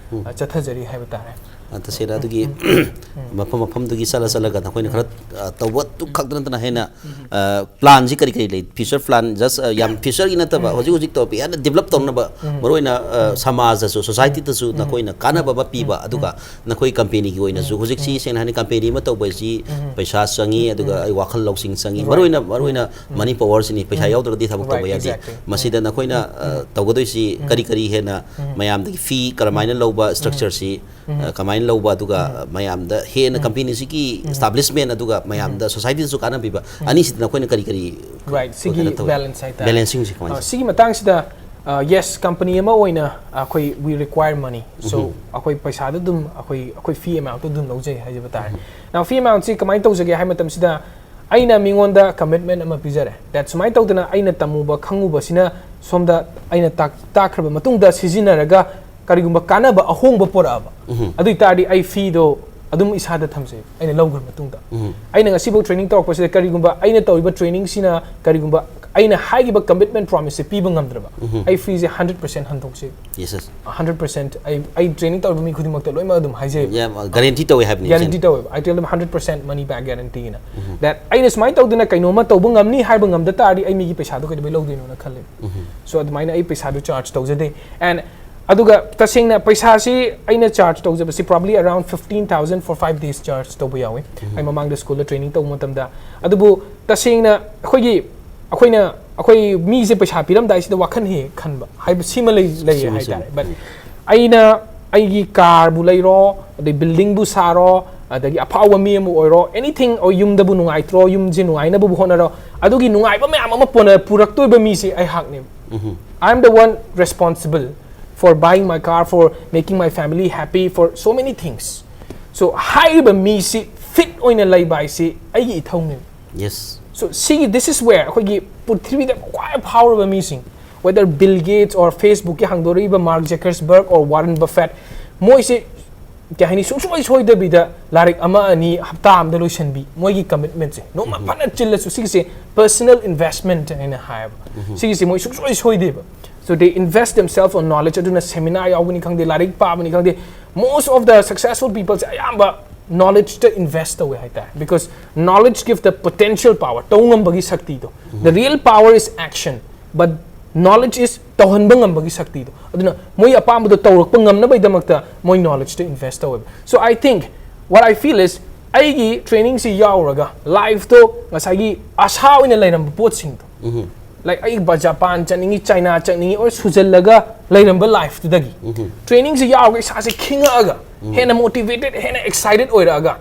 ꯑ, ꯆꯠꯊꯖꯔꯤ ꯍꯥꯏꯕ ꯇꯥꯔꯦ꯫ ꯑ, ꯇꯁꯦꯡꯅ ꯑꯗꯨꯒꯤ ꯃꯐꯝ ꯃꯐꯝꯗꯨꯒꯤ ꯆꯠꯂ ꯆꯠꯂꯒ ꯅꯈꯣꯏꯅ ꯈꯔ ꯑ, ꯇꯧꯕ ꯑꯗꯨ ꯈꯛꯇ ꯅꯠꯇꯅ ꯍꯦꯟꯅ ꯑ, ꯄ꯭ꯂꯥꯟꯁꯤ ꯀꯔꯤ ꯀꯔꯤ ꯂꯩ? ꯐ꯭ꯌꯨꯆꯔ ꯄ꯭ꯂꯥꯟ ꯖꯁ ꯌꯥꯝ ꯐ꯭ꯌꯨꯆꯔꯒꯤ ꯅꯠꯇꯕ, ꯍꯧꯖꯤꯛ ꯍꯧꯖꯤꯛ ꯇꯧꯕ ꯍꯦꯟꯅ ꯗꯤꯕꯂꯞ ꯇꯧꯅꯕ, ꯃꯔꯨꯑꯣꯏꯅ ꯑ, ꯁꯃꯥꯖꯇꯁꯨ, ꯁꯣꯁꯥꯏꯇꯤꯗꯁꯨ ꯅꯈꯣꯏꯅ ꯀꯥꯟꯅꯕ ꯑꯃ ꯄꯤꯕ, ꯑꯗꯨꯒ ꯅꯈꯣꯏ ꯀꯝꯄꯦꯅꯤꯒꯤ ꯑꯣꯏꯅꯁꯨ ꯍꯧꯖꯤꯛꯁꯤ ꯁꯦꯡꯅ ꯍꯥꯏꯅ ꯀꯝꯄꯦꯅꯤ ꯑꯃ ꯇꯧꯕ ꯍꯥꯏꯁꯤ ꯄꯩꯁꯥ ꯆꯪꯉꯤ, ꯑꯗꯨꯒ ꯑꯩ ꯋꯥꯈꯜ ꯂꯧꯁꯤꯡ ꯆꯪꯉꯤ, ꯃꯔꯨꯑꯣꯏꯅ ꯃꯔꯨꯑꯣꯏꯅ ꯃꯅꯤ ꯄꯋꯥꯔꯁꯤꯅꯤ, ꯄꯩꯁꯥ ꯌꯥꯎꯗ꯭ꯔꯒꯗꯤ ꯊꯕꯛ ꯇꯧꯕ Right, ꯌꯥꯗꯦ꯫ exactly. ꯃꯁꯤꯗ ꯅꯈꯣꯏꯅ ꯑ, ꯇꯧꯒꯗꯣꯏꯁꯤ ꯀꯔꯤ ꯀꯔꯤ ꯍꯦꯟꯅ ꯃꯌꯥꯝꯗꯒꯤ ꯐꯤ ꯀꯔꯝꯍꯥꯏꯅ ꯂꯧꯕ ꯁ꯭ꯇ꯭ꯔꯛꯆꯔꯁꯤ ꯑ, ꯀꯃꯥꯏꯅ ꯂꯧꯕ, ꯑꯗꯨꯒ ꯃꯌꯥꯝꯗ ꯍꯦꯟꯅ ꯀꯝꯄꯦꯅꯤꯁꯤꯒꯤ ꯏꯁꯇꯥꯕ꯭ꯂꯤꯁꯃꯦꯟ ꯑꯗꯨꯒ ꯃꯌꯥꯝꯗ ꯁꯣꯁꯥꯏꯇꯤꯗꯁꯨ ꯀꯥꯟꯅꯕꯤꯕ, ꯑꯅꯤꯁꯤꯗ ꯅꯈꯣꯏꯅ ꯀꯔꯤ ꯀꯔꯤ Right, ꯁꯤꯒꯤ ꯀꯩꯅꯣ ꯇꯧꯋꯤ? ꯕꯦꯂꯦꯟꯁ ꯍꯥꯏꯇꯥꯔꯦ꯫ ꯕꯦꯂꯦꯟꯁꯤꯡꯁꯦ ꯀꯃꯥꯏꯅ ꯑ, ꯇꯧꯋꯤ? ꯁꯤꯒꯤ ꯃꯇꯥꯡꯁꯤꯗ, ꯑ, ꯌꯦꯁ, ꯀꯝꯄꯅꯤ ꯑꯃ ꯑꯣꯏꯅ ꯑꯩꯈꯣꯏ we require money, so ꯑꯩꯈꯣꯏ ꯄꯩꯁꯥꯗ ꯑꯗꯨꯝ ꯑꯩꯈꯣꯏ ꯑꯩꯈꯣꯏ ꯐꯤ ꯑꯦꯃꯥꯎꯟꯠꯇ ꯑꯗꯨꯝ ꯂꯧꯖꯩ ꯍꯥꯏꯖꯕ ꯇꯥꯔꯦ꯫ Now, ꯐꯤ ꯑꯦꯃꯥꯎꯟꯠꯁꯤ ꯀꯃꯥꯏꯅ ꯇꯧꯖꯒꯦ ꯍꯥꯏꯕ ꯃꯇꯝꯁꯤꯗ, ꯑꯩꯅ ꯃꯤꯉꯣꯟꯗ ꯀꯃꯤꯠꯃꯦꯟ ꯑꯃ ꯄꯤꯖꯔꯦ that ꯁꯨꯃꯥꯏꯅ ꯇꯧꯗꯅ ꯑꯩꯅ ꯇꯝꯃꯨꯕ ꯈꯪꯉꯨꯕꯁꯤꯅ ꯁꯣꯝꯗ ꯑꯩꯅ ꯇꯥꯛ- ꯇꯥꯛꯈ꯭ꯔꯕ ꯃꯇꯨꯡꯗ ꯁꯤꯖꯤꯟꯅꯔꯒ ꯀꯔꯤꯒꯨꯝꯕ ꯀꯥꯟꯅꯕ ꯑꯍꯣꯡꯕ ꯄꯨꯔꯛꯑꯕ, ꯑꯗꯨ ꯑꯣꯏꯇꯥꯔꯗꯤ ꯑꯩ ꯐꯤꯗꯣ ꯑꯗꯨꯝ ꯏꯁꯥꯗ ꯊꯝꯖꯩ ꯑꯩꯅ ꯂꯧꯈ꯭ꯔ ꯃꯇꯨꯡꯗ꯫ ꯑꯩꯅ ꯉꯁꯤꯐꯥꯎ ꯇ꯭ꯔꯦꯅꯤꯡ ꯇꯧꯔꯛꯄꯁꯤꯗ ꯀꯔꯤꯒꯨꯝꯕ ꯑꯩꯅ ꯇꯧꯔꯤꯕ ꯇ꯭ꯔꯦꯅꯤꯡꯁꯤꯅ ꯀꯔꯤꯒꯨꯝꯕ ꯑꯩꯅ ꯍꯥꯏꯈꯤꯕ ꯀꯃꯤꯠꯃꯦꯟ ꯄ꯭ꯔꯣꯃꯤꯁꯁꯦ ꯄꯤꯕ ꯉꯝꯗ꯭ꯔꯕ, ꯑꯩ ꯐꯤꯁꯦ ꯍꯟꯗ꯭ꯔꯦꯠ ꯄꯔꯁꯦꯟ ꯍꯟꯗꯣꯛꯁꯦ꯫ ꯌꯦꯁ ꯌꯦꯁ ꯍꯟꯗ꯭ꯔꯦꯠ ꯄꯔꯁꯦꯟ ꯑꯩ ꯑꯩ ꯇ꯭ꯔꯦꯅꯤꯡ ꯇꯧꯔꯤꯕ ꯃꯤ ꯈꯨꯗꯤꯡꯃꯛꯇ ꯂꯣꯏꯅꯃꯛ ꯑꯗꯨꯝ ꯍꯥꯏꯖꯩ꯫ ꯒꯥꯔꯦꯟꯇꯤ ꯇꯧꯋꯦ ꯍꯥꯏꯕꯅꯤ꯫ ꯒꯥꯔꯦꯟꯇꯤ ꯇꯧꯋꯦꯕ꯫ I tell them hundred percent money back guarantee ꯅ꯫ That ꯑꯩꯅ ꯁꯨꯃꯥꯏꯅ ꯇꯧꯗꯅ ꯀꯩꯅꯣꯝꯃ ꯇꯧꯕ ꯉꯝꯅꯤ ꯍꯥꯏꯕ ꯉꯝꯗ ꯇꯥꯔꯗꯤ ꯑꯩ ꯃꯤꯒꯤ ꯄꯩꯁꯥꯗꯣ ꯀꯩꯗꯧꯕꯩ ꯂꯧꯗꯣꯏꯅꯣꯅ ꯈꯜꯂꯦ꯫ So ꯑꯗꯨꯃꯥꯏꯅ ꯑꯩ ꯄꯩꯁꯥꯗꯣ ꯆꯥꯔꯖ ꯇꯧꯖꯗꯦ꯫ And ꯑꯗꯨꯒ ꯇꯁꯦꯡꯅ ꯄꯩꯁꯥꯁꯤ ꯑꯩꯅ charge ꯇꯧꯖꯕꯁꯤ probably around fifteen thousand for five days charge ꯇꯧꯕ ꯌꯥꯎꯏ꯫ ꯑꯩ ꯃꯃꯥꯡꯗ ꯁ꯭ꯀꯨꯜꯗ ꯇ꯭ꯔꯦꯅꯤꯡ ꯇꯧꯕ ꯃꯇꯝꯗ꯫ ꯑꯗꯨꯕꯨ ꯇꯁꯦꯡꯅ ꯑꯩꯈꯣꯏꯒꯤ ꯑꯩꯈꯣꯏꯅ ꯑꯩꯈꯣꯏ ꯃꯤꯁꯦ ꯄꯩꯁꯥ ꯄꯤꯔꯝꯗꯥꯏꯁꯤꯗ ꯋꯥꯈꯜ ꯍꯦꯛ ꯍꯦꯛ ꯈꯟꯕ ꯍꯥꯏꯕ ꯁꯤꯃ ꯂꯩ ꯂꯩꯌꯦ ꯍꯥꯏꯇꯥꯔꯦ꯫ But ꯑꯩꯅ ꯑꯩꯒꯤ ꯀꯥꯔꯕꯨ ꯂꯩꯔꯣ, ꯑꯗꯩ ꯕꯤꯜꯗꯤꯡꯕꯨ ꯁꯥꯔꯣ, ꯑꯗꯒꯤ ꯑꯐꯥꯎꯕ ꯃꯤ ꯑꯃ ꯑꯣꯏꯔꯣ, ꯑꯦꯅꯤꯊꯤꯡ, ꯌꯨꯝꯗꯕꯨ ꯅꯨꯡꯉꯥꯏꯇ꯭ꯔꯣ, ꯌꯨꯝꯁꯦ ꯅꯨꯡꯉꯥꯏꯅꯕꯕꯨ ꯍꯣꯠꯅꯔꯣ, ꯑꯗꯨꯒꯤ ꯅꯨꯡꯉꯥꯏꯕ ꯃꯌꯥꯝ ꯑꯃ ꯄꯨꯔꯛꯇꯣꯏꯕ ꯃꯤꯁꯦ ꯑꯩꯍꯥꯛꯅꯦꯕ꯫ I am the one responsible for buying my car, for making my family happy, for so many things. So ꯍꯥꯏꯔꯤꯕ ꯃꯤꯁꯤ ꯐꯤꯠ ꯑꯣꯏꯅ ꯂꯩꯕ ꯍꯥꯏꯁꯤ ꯑꯩꯒꯤ ꯏꯊꯧꯅꯦꯕ꯫ ꯌꯦꯁ So ꯁꯤꯒꯤ this is where ꯑꯩꯈꯣꯏꯒꯤ ꯄ꯭ꯔꯤꯊꯤꯕꯤꯗ ꯈ꯭ꯋꯥꯏ ꯐꯥꯎꯔꯕ ꯃꯤꯁꯤꯡ, whether Bill Gates or Facebook ꯀꯤ ꯍꯥꯡꯗꯣꯔꯛꯏꯕ Mark Zuckerberg or Warren Buffett, ꯃꯣꯏꯁꯦ ꯀꯩ ꯍꯥꯏꯅꯤ, ꯁꯨꯡꯁꯣꯏ ꯁꯣꯏꯗꯕꯤꯗ ꯂꯥꯏꯔꯤꯛ ꯑꯃ ꯑꯅꯤ ꯍꯞꯇꯥ ꯑꯃꯗ ꯂꯣꯏꯁꯤꯟꯕꯤ꯫ ꯃꯣꯏꯒꯤ ꯀꯃꯤꯠꯃꯦꯟꯁꯦ ꯅꯣꯡꯃ ꯐꯅ ꯆꯤꯜꯂꯁꯨ ꯁꯤꯒꯤꯁꯦ personal investment ꯍꯥꯏꯅ ꯍꯥꯏꯌꯦꯕ꯫ ꯁꯤꯒꯤꯁꯦ ꯃꯣꯏ ꯁꯨꯡꯁꯣꯏ ꯁꯣꯏꯗꯦꯕ꯫ So they invest themselves on knowledge. ꯑꯗꯨꯅ ꯁꯦꯃꯤꯅꯥꯔ ꯌꯥꯎꯕꯅꯤ ꯈꯪꯗꯦ, ꯂꯥꯏꯔꯤꯛ ꯄꯥꯕꯅꯤ ꯈꯪꯗꯦ, most of the successful people ꯁꯦ ꯑꯌꯥꯝꯕ ꯅꯣꯂꯦꯖꯇ ꯏꯟꯚꯦꯁ ꯇꯧꯋꯦ ꯍꯥꯏꯇꯥꯔꯦ꯫ Because knowledge give the potential power, ꯇꯧ ꯉꯝꯕꯒꯤ ꯁꯛꯇꯤꯗꯣ꯫ The real power is action, but knowledge is ꯇꯧꯍꯟꯕ ꯉꯝꯕꯒꯤ ꯁꯛꯇꯤꯗꯣ꯫ ꯑꯗꯨꯅ ꯃꯣꯏ ꯑꯄꯥꯝꯕꯗꯣ ꯇꯧꯔꯛꯄ ꯉꯝꯅꯕꯒꯤꯗꯃꯛꯇ ꯃꯣꯏ ꯅꯣꯂꯦꯖꯇ ꯏꯟꯚꯦꯁ ꯇꯧꯋꯦꯕ꯫ So I think what I feel is ꯑꯩꯒꯤ ꯇ꯭ꯔꯦꯅꯤꯡꯁꯤ ꯌꯥꯎꯔꯒ ꯂꯥꯏꯐꯇꯣ ꯉꯁꯥꯏꯒꯤ ꯑꯁꯥ ꯑꯣꯏꯅ ꯂꯩꯔꯝꯕ ꯄꯣꯠꯁꯤꯡꯗꯣ, ꯂꯥꯏꯛ ꯑꯩ ꯖꯄꯥꯟ ꯆꯠꯅꯤꯡꯉꯤ, ꯆꯥꯏꯅꯥ ꯆꯠꯅꯤꯡꯉꯤ ꯑꯣꯔ ꯁ꯭ꯋꯤꯖꯔꯂꯦꯟꯗꯒ ꯂꯩꯔꯝꯕ ꯂꯥꯏꯐꯇꯨꯗꯒꯤ ꯇ꯭ꯔꯦꯅꯤꯡꯁꯤ ꯌꯥꯎꯔꯒ ꯏꯁꯥꯁꯦ ꯈꯤꯡꯉꯛꯑꯒ ꯍꯦꯟꯅ ꯃꯣꯇꯤꯚꯦꯇꯦꯠ, ꯍꯦꯟꯅ ꯑꯦꯛꯁꯥꯏꯇꯦꯠ ꯑꯣꯏꯔꯛꯑꯒ,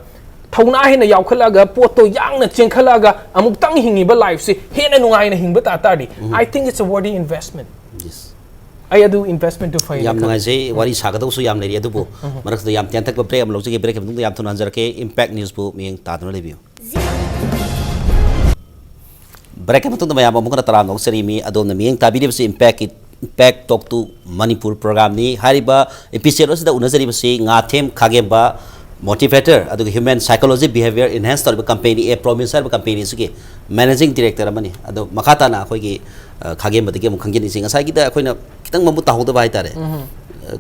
ꯊꯧꯅꯥ ꯍꯦꯟꯅ ꯌꯥꯎꯈꯠꯂꯛꯑꯒ, ꯄꯣꯠꯇꯣ ꯌꯥꯡꯅ ꯆꯦꯟꯈꯠꯂꯛꯑꯒ ꯑꯃꯨꯛꯇꯪ ꯍꯤꯡꯉꯤꯕ ꯂꯥꯏꯐꯁꯤ ꯍꯦꯟꯅ ꯅꯨꯡꯉꯥꯏꯅ ꯍꯤꯡꯕ ꯇꯥ ꯇꯥꯔꯗꯤ, I think it's a worthy investment. Yes ꯑꯩ ꯑꯗꯨ ꯏꯟꯚꯦꯁꯃꯦꯟꯠꯇꯨ ꯐꯩ꯫ ꯌꯥꯝ ꯅꯨꯡꯉꯥꯏꯖꯩ꯫ ꯋꯥꯔꯤ ꯁꯥꯒꯗꯧꯁꯨ ꯌꯥꯝ ꯂꯩꯔꯤ, ꯑꯗꯨꯕꯨ ꯃꯔꯛꯇ ꯌꯥꯝ ꯇꯦꯟꯊꯛꯄ ꯕ꯭ꯔꯦꯛ ꯑꯃ ꯂꯧꯖꯒꯦ꯫ ꯕ꯭ꯔꯦꯛꯀꯤ ꯃꯇꯨꯡꯗ ꯌꯥꯝ ꯊꯨꯅ ꯍꯟꯖꯔꯛꯀꯦ꯫ ꯏꯝꯄꯦꯛ ꯅ꯭ꯌꯨꯁꯄꯨ ꯃꯤꯠꯌꯦꯡ ꯇꯥꯗꯨꯅ ꯂꯩꯕꯤꯌꯨ꯫ ꯕ꯭ꯔꯦꯛꯀꯤ ꯃꯇꯨꯡꯗ ꯃꯌꯥꯝ ꯑꯃꯨꯛ ꯍꯟꯅ ꯇꯔꯥꯝꯅ ꯑꯣꯛꯆꯔꯤ꯫ ꯃꯤ ꯑꯗꯣꯝꯅ ꯃꯤꯠꯌꯦꯡ ꯇꯥꯕꯤꯔꯤꯕꯁꯤ ꯏꯝꯄꯦꯛꯀꯤ, Impact Talk to Manipur ꯄ꯭ꯔꯣꯒ꯭ꯔꯥꯝꯅꯤ꯫ ꯍꯥꯏꯔꯤꯕ ꯏꯄꯤꯁꯣꯗ ꯑꯁꯤꯗ ꯎꯅꯖꯔꯤꯕꯁꯤ ꯉꯥꯊꯦꯝ ꯈꯥꯒꯦꯝꯕ, ꯃꯣꯇꯤꯚꯦꯇꯔ ꯑꯗꯨꯒ ꯍ꯭ꯌꯨꯃꯦꯟ ꯁꯥꯏꯀꯣꯂꯣꯖꯤ ꯕꯤꯍꯦꯕꯤꯌꯔ ꯏꯟꯍꯦꯟꯁ ꯇꯧꯔꯤꯕ ꯀꯝꯄꯦꯅꯤ ꯑꯦ ꯄ꯭ꯔꯣꯃꯤꯁ ꯍꯥꯏꯔꯤꯕ ꯀꯝꯄꯦꯅꯤꯁꯤꯒꯤ ꯃꯦꯅꯦꯖꯤꯡ ꯗꯤꯔꯦꯛꯇꯔ ꯑꯃꯅꯤ꯫ ꯑꯗꯣ ꯃꯈꯥ ꯇꯥꯅ ꯑꯩꯈꯣꯏꯒꯤ ꯑ, ꯈꯥꯒꯦꯝꯕꯗꯒꯤ ꯑꯃꯨꯛ ꯈꯪꯖꯅꯤꯡꯁꯤ꯫ ꯉꯁꯥꯏꯒꯤꯗ ꯑꯩꯈꯣꯏꯅ ꯈꯤꯇꯪ ꯃꯃꯨꯠ ꯇꯥꯍꯧꯗꯕ ꯍꯥꯏꯇꯥꯔꯦ꯫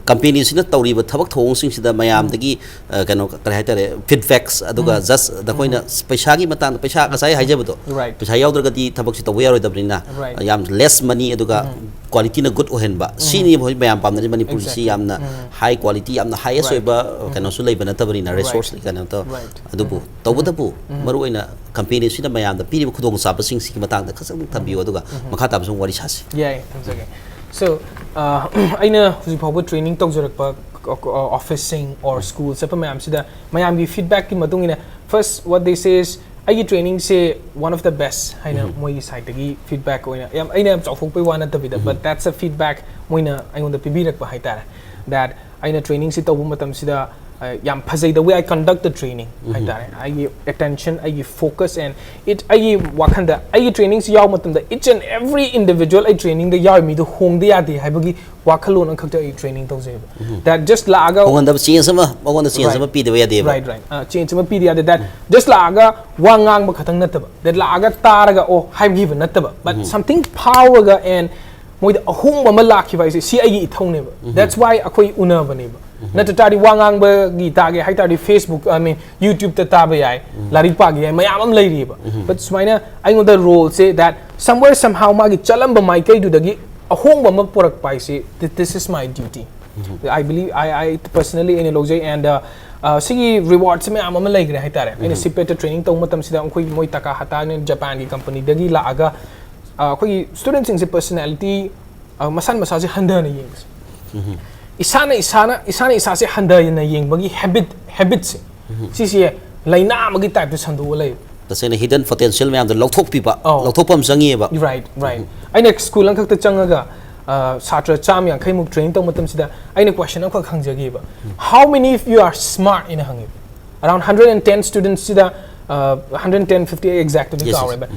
ꯀꯝꯄꯦꯅꯤꯁꯤꯅ ꯇꯧꯔꯤꯕ ꯊꯕꯛ ꯊꯧꯑꯣꯡꯁꯤꯡꯁꯤꯗ ꯃꯌꯥꯝꯗꯒꯤ ꯑ, ꯀꯩꯅꯣ ꯀꯔꯤ ꯍꯥꯏꯇꯥꯔꯦ, ꯐꯤꯗꯕꯦꯛꯁ, ꯑꯗꯨꯒ ꯖꯁ ꯅꯈꯣꯏꯅ ꯄꯩꯁꯥꯒꯤ ꯃꯇꯥꯡꯗ, ꯄꯩꯁꯥ ꯉꯁꯥꯏ ꯍꯥꯏꯖꯕꯗꯣ, Right. ꯄꯩꯁꯥ ꯌꯥꯎꯗ꯭ꯔꯒꯗꯤ ꯊꯕꯛꯁꯤ ꯇꯧꯕ ꯌꯥꯔꯣꯏꯗꯕꯅꯤꯅ, Right. ꯌꯥꯝ ꯂꯦꯁ ꯃꯅꯤ ꯑꯗꯨꯒ ꯀ꯭ꯋꯥꯂꯤꯇꯤꯅ ꯒꯨꯗ ꯑꯣꯏꯍꯟꯕ, ꯁꯤꯅꯤ ꯍꯧꯖꯤꯛ ꯃꯌꯥꯝ ꯄꯥꯝꯅꯔꯤ꯫ ꯃꯅꯤꯄꯨꯔꯁꯤ Exactly. ꯌꯥꯝꯅ ꯍꯥꯏ ꯀ꯭ꯋꯥꯂꯤꯇꯤ, ꯌꯥꯝꯅ ꯍꯥꯏꯌꯦꯁ Right. ꯑꯣꯏꯕ ꯑ, ꯀꯩꯅꯣꯁꯨ ꯂꯩꯕ ꯅꯠꯇꯕꯅꯤꯅ, Right. ꯔꯤꯁꯣꯔꯁ ꯀꯩꯅꯣ ꯇꯧ Right. ꯑꯗꯨꯕꯨ ꯇꯧꯕꯇꯕꯨ ꯃꯔꯨꯑꯣꯏꯅ ꯀꯝꯄꯦꯅꯤꯁꯤꯅ ꯃꯌꯥꯝꯗ ꯄꯤꯔꯤꯕ ꯈꯨꯗꯣꯡꯆꯥꯕꯁꯤꯡꯁꯤꯒꯤ ꯃꯇꯥꯡꯗ ꯈꯖꯤꯛꯇꯪ ꯊꯝꯕꯤꯌꯨ, ꯑꯗꯨꯒ ꯃꯈꯥ ꯇꯥꯕꯁꯨ ꯑꯃꯨꯛ ꯋꯥꯔꯤ ꯁꯥꯁꯤ꯫ ꯌꯥꯏ, ꯊꯝꯖꯒꯦ꯫ So, ꯑ, ꯑꯩꯅ ꯍꯧꯖꯤꯛ ꯐꯥꯎꯕ ꯇ꯭ꯔꯦꯅꯤꯡ ꯇꯧꯖꯔꯛꯄ ꯑꯣꯐꯤꯁꯁꯤꯡ ꯑꯣꯔ ꯁ꯭ꯀꯨꯜ ꯆꯠꯄ ꯃꯌꯥꯝꯁꯤꯗ ꯃꯌꯥꯝꯒꯤ ꯐꯤꯗꯕꯦꯛꯀꯤ ꯃꯇꯨꯡ ꯏꯟꯅ, first what they say is, "ꯑꯩꯒꯤ ꯇ꯭ꯔꯦꯅꯤꯡꯁꯦ one of the best" ꯍꯥꯏꯅ ꯃꯣꯏꯒꯤ ꯁꯥꯏꯠꯇꯒꯤ ꯐꯤꯗꯕꯦꯛ ꯑꯣꯏꯅ, ꯌꯥꯝ, ꯑꯩꯅ ꯌꯥꯝ ꯆꯥꯎꯊꯣꯛꯄꯩ ꯋꯥ ꯅꯠꯇꯕꯤꯗ, but that's a feedback ꯃꯣꯏꯅ ꯑꯩꯉꯣꯟꯗ ꯄꯤꯕꯤꯔꯛꯄ ꯍꯥꯏꯇꯥꯔꯦ, that ꯑꯩꯅ ꯇ꯭ꯔꯦꯅꯤꯡꯁꯤ ꯇꯧꯕ ꯃꯇꯝꯁꯤꯗ, ꯑ, ꯌꯥꯝ ꯐꯖꯩ, the way I conduct the training ꯍꯥꯏꯇꯥꯔꯦ, ꯑꯩꯒꯤ attention, ꯑꯩꯒꯤ focus and it, ꯑꯩꯒꯤ ꯋꯥꯈꯟꯗ ꯑꯩꯒꯤ ꯇ꯭ꯔꯦꯅꯤꯡꯁꯤ ꯌꯥꯎꯕ ꯃꯇꯝꯗ each and every individual ꯑꯩ ꯇ꯭ꯔꯦꯅꯤꯡꯗ ꯌꯥꯎꯔꯤ ꯃꯤꯗꯣ ꯍꯣꯡꯗ ꯌꯥꯗꯦ ꯍꯥꯏꯕꯒꯤ ꯋꯥꯈꯜꯂꯣꯟ ꯑꯃꯈꯛꯇ ꯑꯩ ꯇ꯭ꯔꯦꯅꯤꯡ ꯇꯧꯖꯩꯕ꯫ That just ꯂꯥꯛꯑꯒ ꯍꯣꯡꯍꯟꯗꯕ ꯆꯦꯟꯖ ꯑꯃ, ꯃꯉꯣꯟꯗ ꯆꯦꯟꯖ Right. ꯑꯃ ꯄꯤꯗꯕ ꯌꯥꯗꯦꯕ꯫ Right, right. ꯑ, ꯆꯦꯟꯖ ꯑꯃ ꯄꯤꯗ ꯌꯥꯗꯦ꯫ That just ꯂꯥꯛꯑꯒ ꯋꯥ ꯉꯥꯡꯕ ꯈꯛꯇꯪ ꯅꯠꯇꯕ, that ꯂꯥꯛꯑꯒ ꯇꯥꯔꯒ ꯑꯣ ꯍꯥꯏꯈꯤꯕ ꯅꯠꯇꯕ, but something ꯐꯥꯎꯔꯒ and ꯃꯣꯏꯗ ꯑꯍꯣꯡꯕ ꯑꯃ ꯂꯥꯛꯈꯤꯕ ꯍꯥꯏꯁꯦ ꯁꯤ ꯑꯩꯒꯤ ꯏꯊꯧꯅꯦꯕ꯫ That's why ꯑꯩꯈꯣꯏ ꯎꯅꯕꯅꯦꯕ꯫ ꯅꯠꯇ ꯇꯥꯔꯗꯤ ꯋꯥ ꯉꯥꯡꯕꯒꯤ ꯇꯥꯒꯦ ꯍꯥꯏ ꯇꯥꯔꯗꯤ Facebook, I mean YouTubeꯇ ꯇꯥꯕ ꯌꯥꯏ, ꯂꯥꯏꯔꯤꯛ ꯄꯥꯒꯦ ꯌꯥꯏ, ꯃꯌꯥꯝ ꯑꯃ ꯂꯩꯔꯤꯑꯕ꯫ But ꯁꯨꯃꯥꯏꯅ ꯑꯩꯉꯣꯟꯗ ꯔꯣꯜꯁꯦ that somewhere somehow ꯃꯥꯒꯤ ꯆꯠꯂꯝꯕ ꯃꯥꯏꯀꯩꯗꯨꯗꯒꯤ ꯑꯍꯣꯡꯕ ꯑꯃ ꯄꯨꯔꯛꯄ ꯍꯥꯏꯁꯦ, th- this is my duty. I believe, I, I personally ꯑꯩꯅ ꯂꯧꯖꯩ and uh, uh, ꯁꯤꯒꯤ ꯔꯤꯋꯥꯔꯗꯁꯦ ꯃꯌꯥꯝ ꯑꯃ ꯂꯩꯈ꯭ꯔꯦ ꯍꯥꯏꯇꯥꯔꯦ꯫ ꯑꯩꯅ ꯁꯤꯄꯦꯠꯇ ꯇ꯭ꯔꯦꯅꯤꯡ ꯇꯧꯕ ꯃꯇꯝꯁꯤꯗ ꯑꯩꯈꯣꯏ ꯃꯣꯏ ꯇꯥꯀꯥ ꯍꯇꯥꯅ ꯖꯄꯥꯟꯒꯤ ꯀꯝꯄꯅꯤꯗꯒꯤ ꯂꯥꯛꯑꯒ ꯑ, ꯑꯩꯈꯣꯏꯒꯤ ꯁ꯭ꯇꯨꯗꯦꯟꯁꯤꯡꯁꯦ ꯄꯔꯁꯅꯦꯂꯤꯇꯤ, ꯑ, ꯃꯁꯥꯅ ꯃꯁꯥꯁꯦ ꯍꯟꯊꯅ ꯌꯦꯡꯕꯁꯦ, ꯏꯁꯥꯅ ꯏꯁꯥꯅ ꯏꯁꯥꯅ ꯏꯁꯥꯁꯦ ꯍꯟꯊꯅ ꯌꯦꯡꯕꯒꯤ ꯍꯦꯕꯤꯠ ꯍꯦꯕꯤꯠꯁꯦ, ꯁꯤꯁꯦ ꯂꯥꯏꯅꯥ ꯑꯃꯒꯤ ꯇꯥꯏꯞꯇ ꯁꯟꯗꯣꯛꯑ ꯂꯩꯕ꯫ ꯇꯁꯦꯡꯅ ꯍꯤꯗꯟ ꯄꯣꯇꯦꯟꯁꯤꯌꯦꯜ ꯃꯌꯥꯝꯗꯣ ꯂꯧꯊꯣꯛꯄꯤꯕ, ꯑꯧ꯫ ꯂꯧꯊꯣꯛꯄ ꯑꯃ ꯆꯪꯉꯤꯑꯕ꯫ Right, right. ꯑꯩꯅ ꯁ꯭ꯀꯨꯜ ꯑꯃꯈꯛꯇ ꯆꯪꯉꯒ, ꯑ, ꯁꯥꯇ꯭ꯔ ꯆꯥꯝꯃ ꯌꯥꯡꯈꯩꯃꯨꯛ ꯇ꯭ꯔꯦꯅꯤꯡ ꯇꯧꯕ ꯃꯇꯝꯁꯤꯗ ꯑꯩꯅ ꯀ꯭ꯋꯦꯁꯟ ꯑꯃꯈꯛ ꯍꯪꯖꯈꯤꯕ, "How many of you are smart?" ꯍꯥꯏꯅ ꯍꯪꯉꯦꯕ꯫ Around hundred and ten ꯁ꯭ꯇꯨꯗꯦꯟꯁꯤꯗ, ꯑ, hundred and ten, fifty, ꯑꯩ ꯑꯦꯛꯖꯦꯛꯇꯨꯗꯤ Yes, yes. ꯀꯥꯎꯔꯦ, but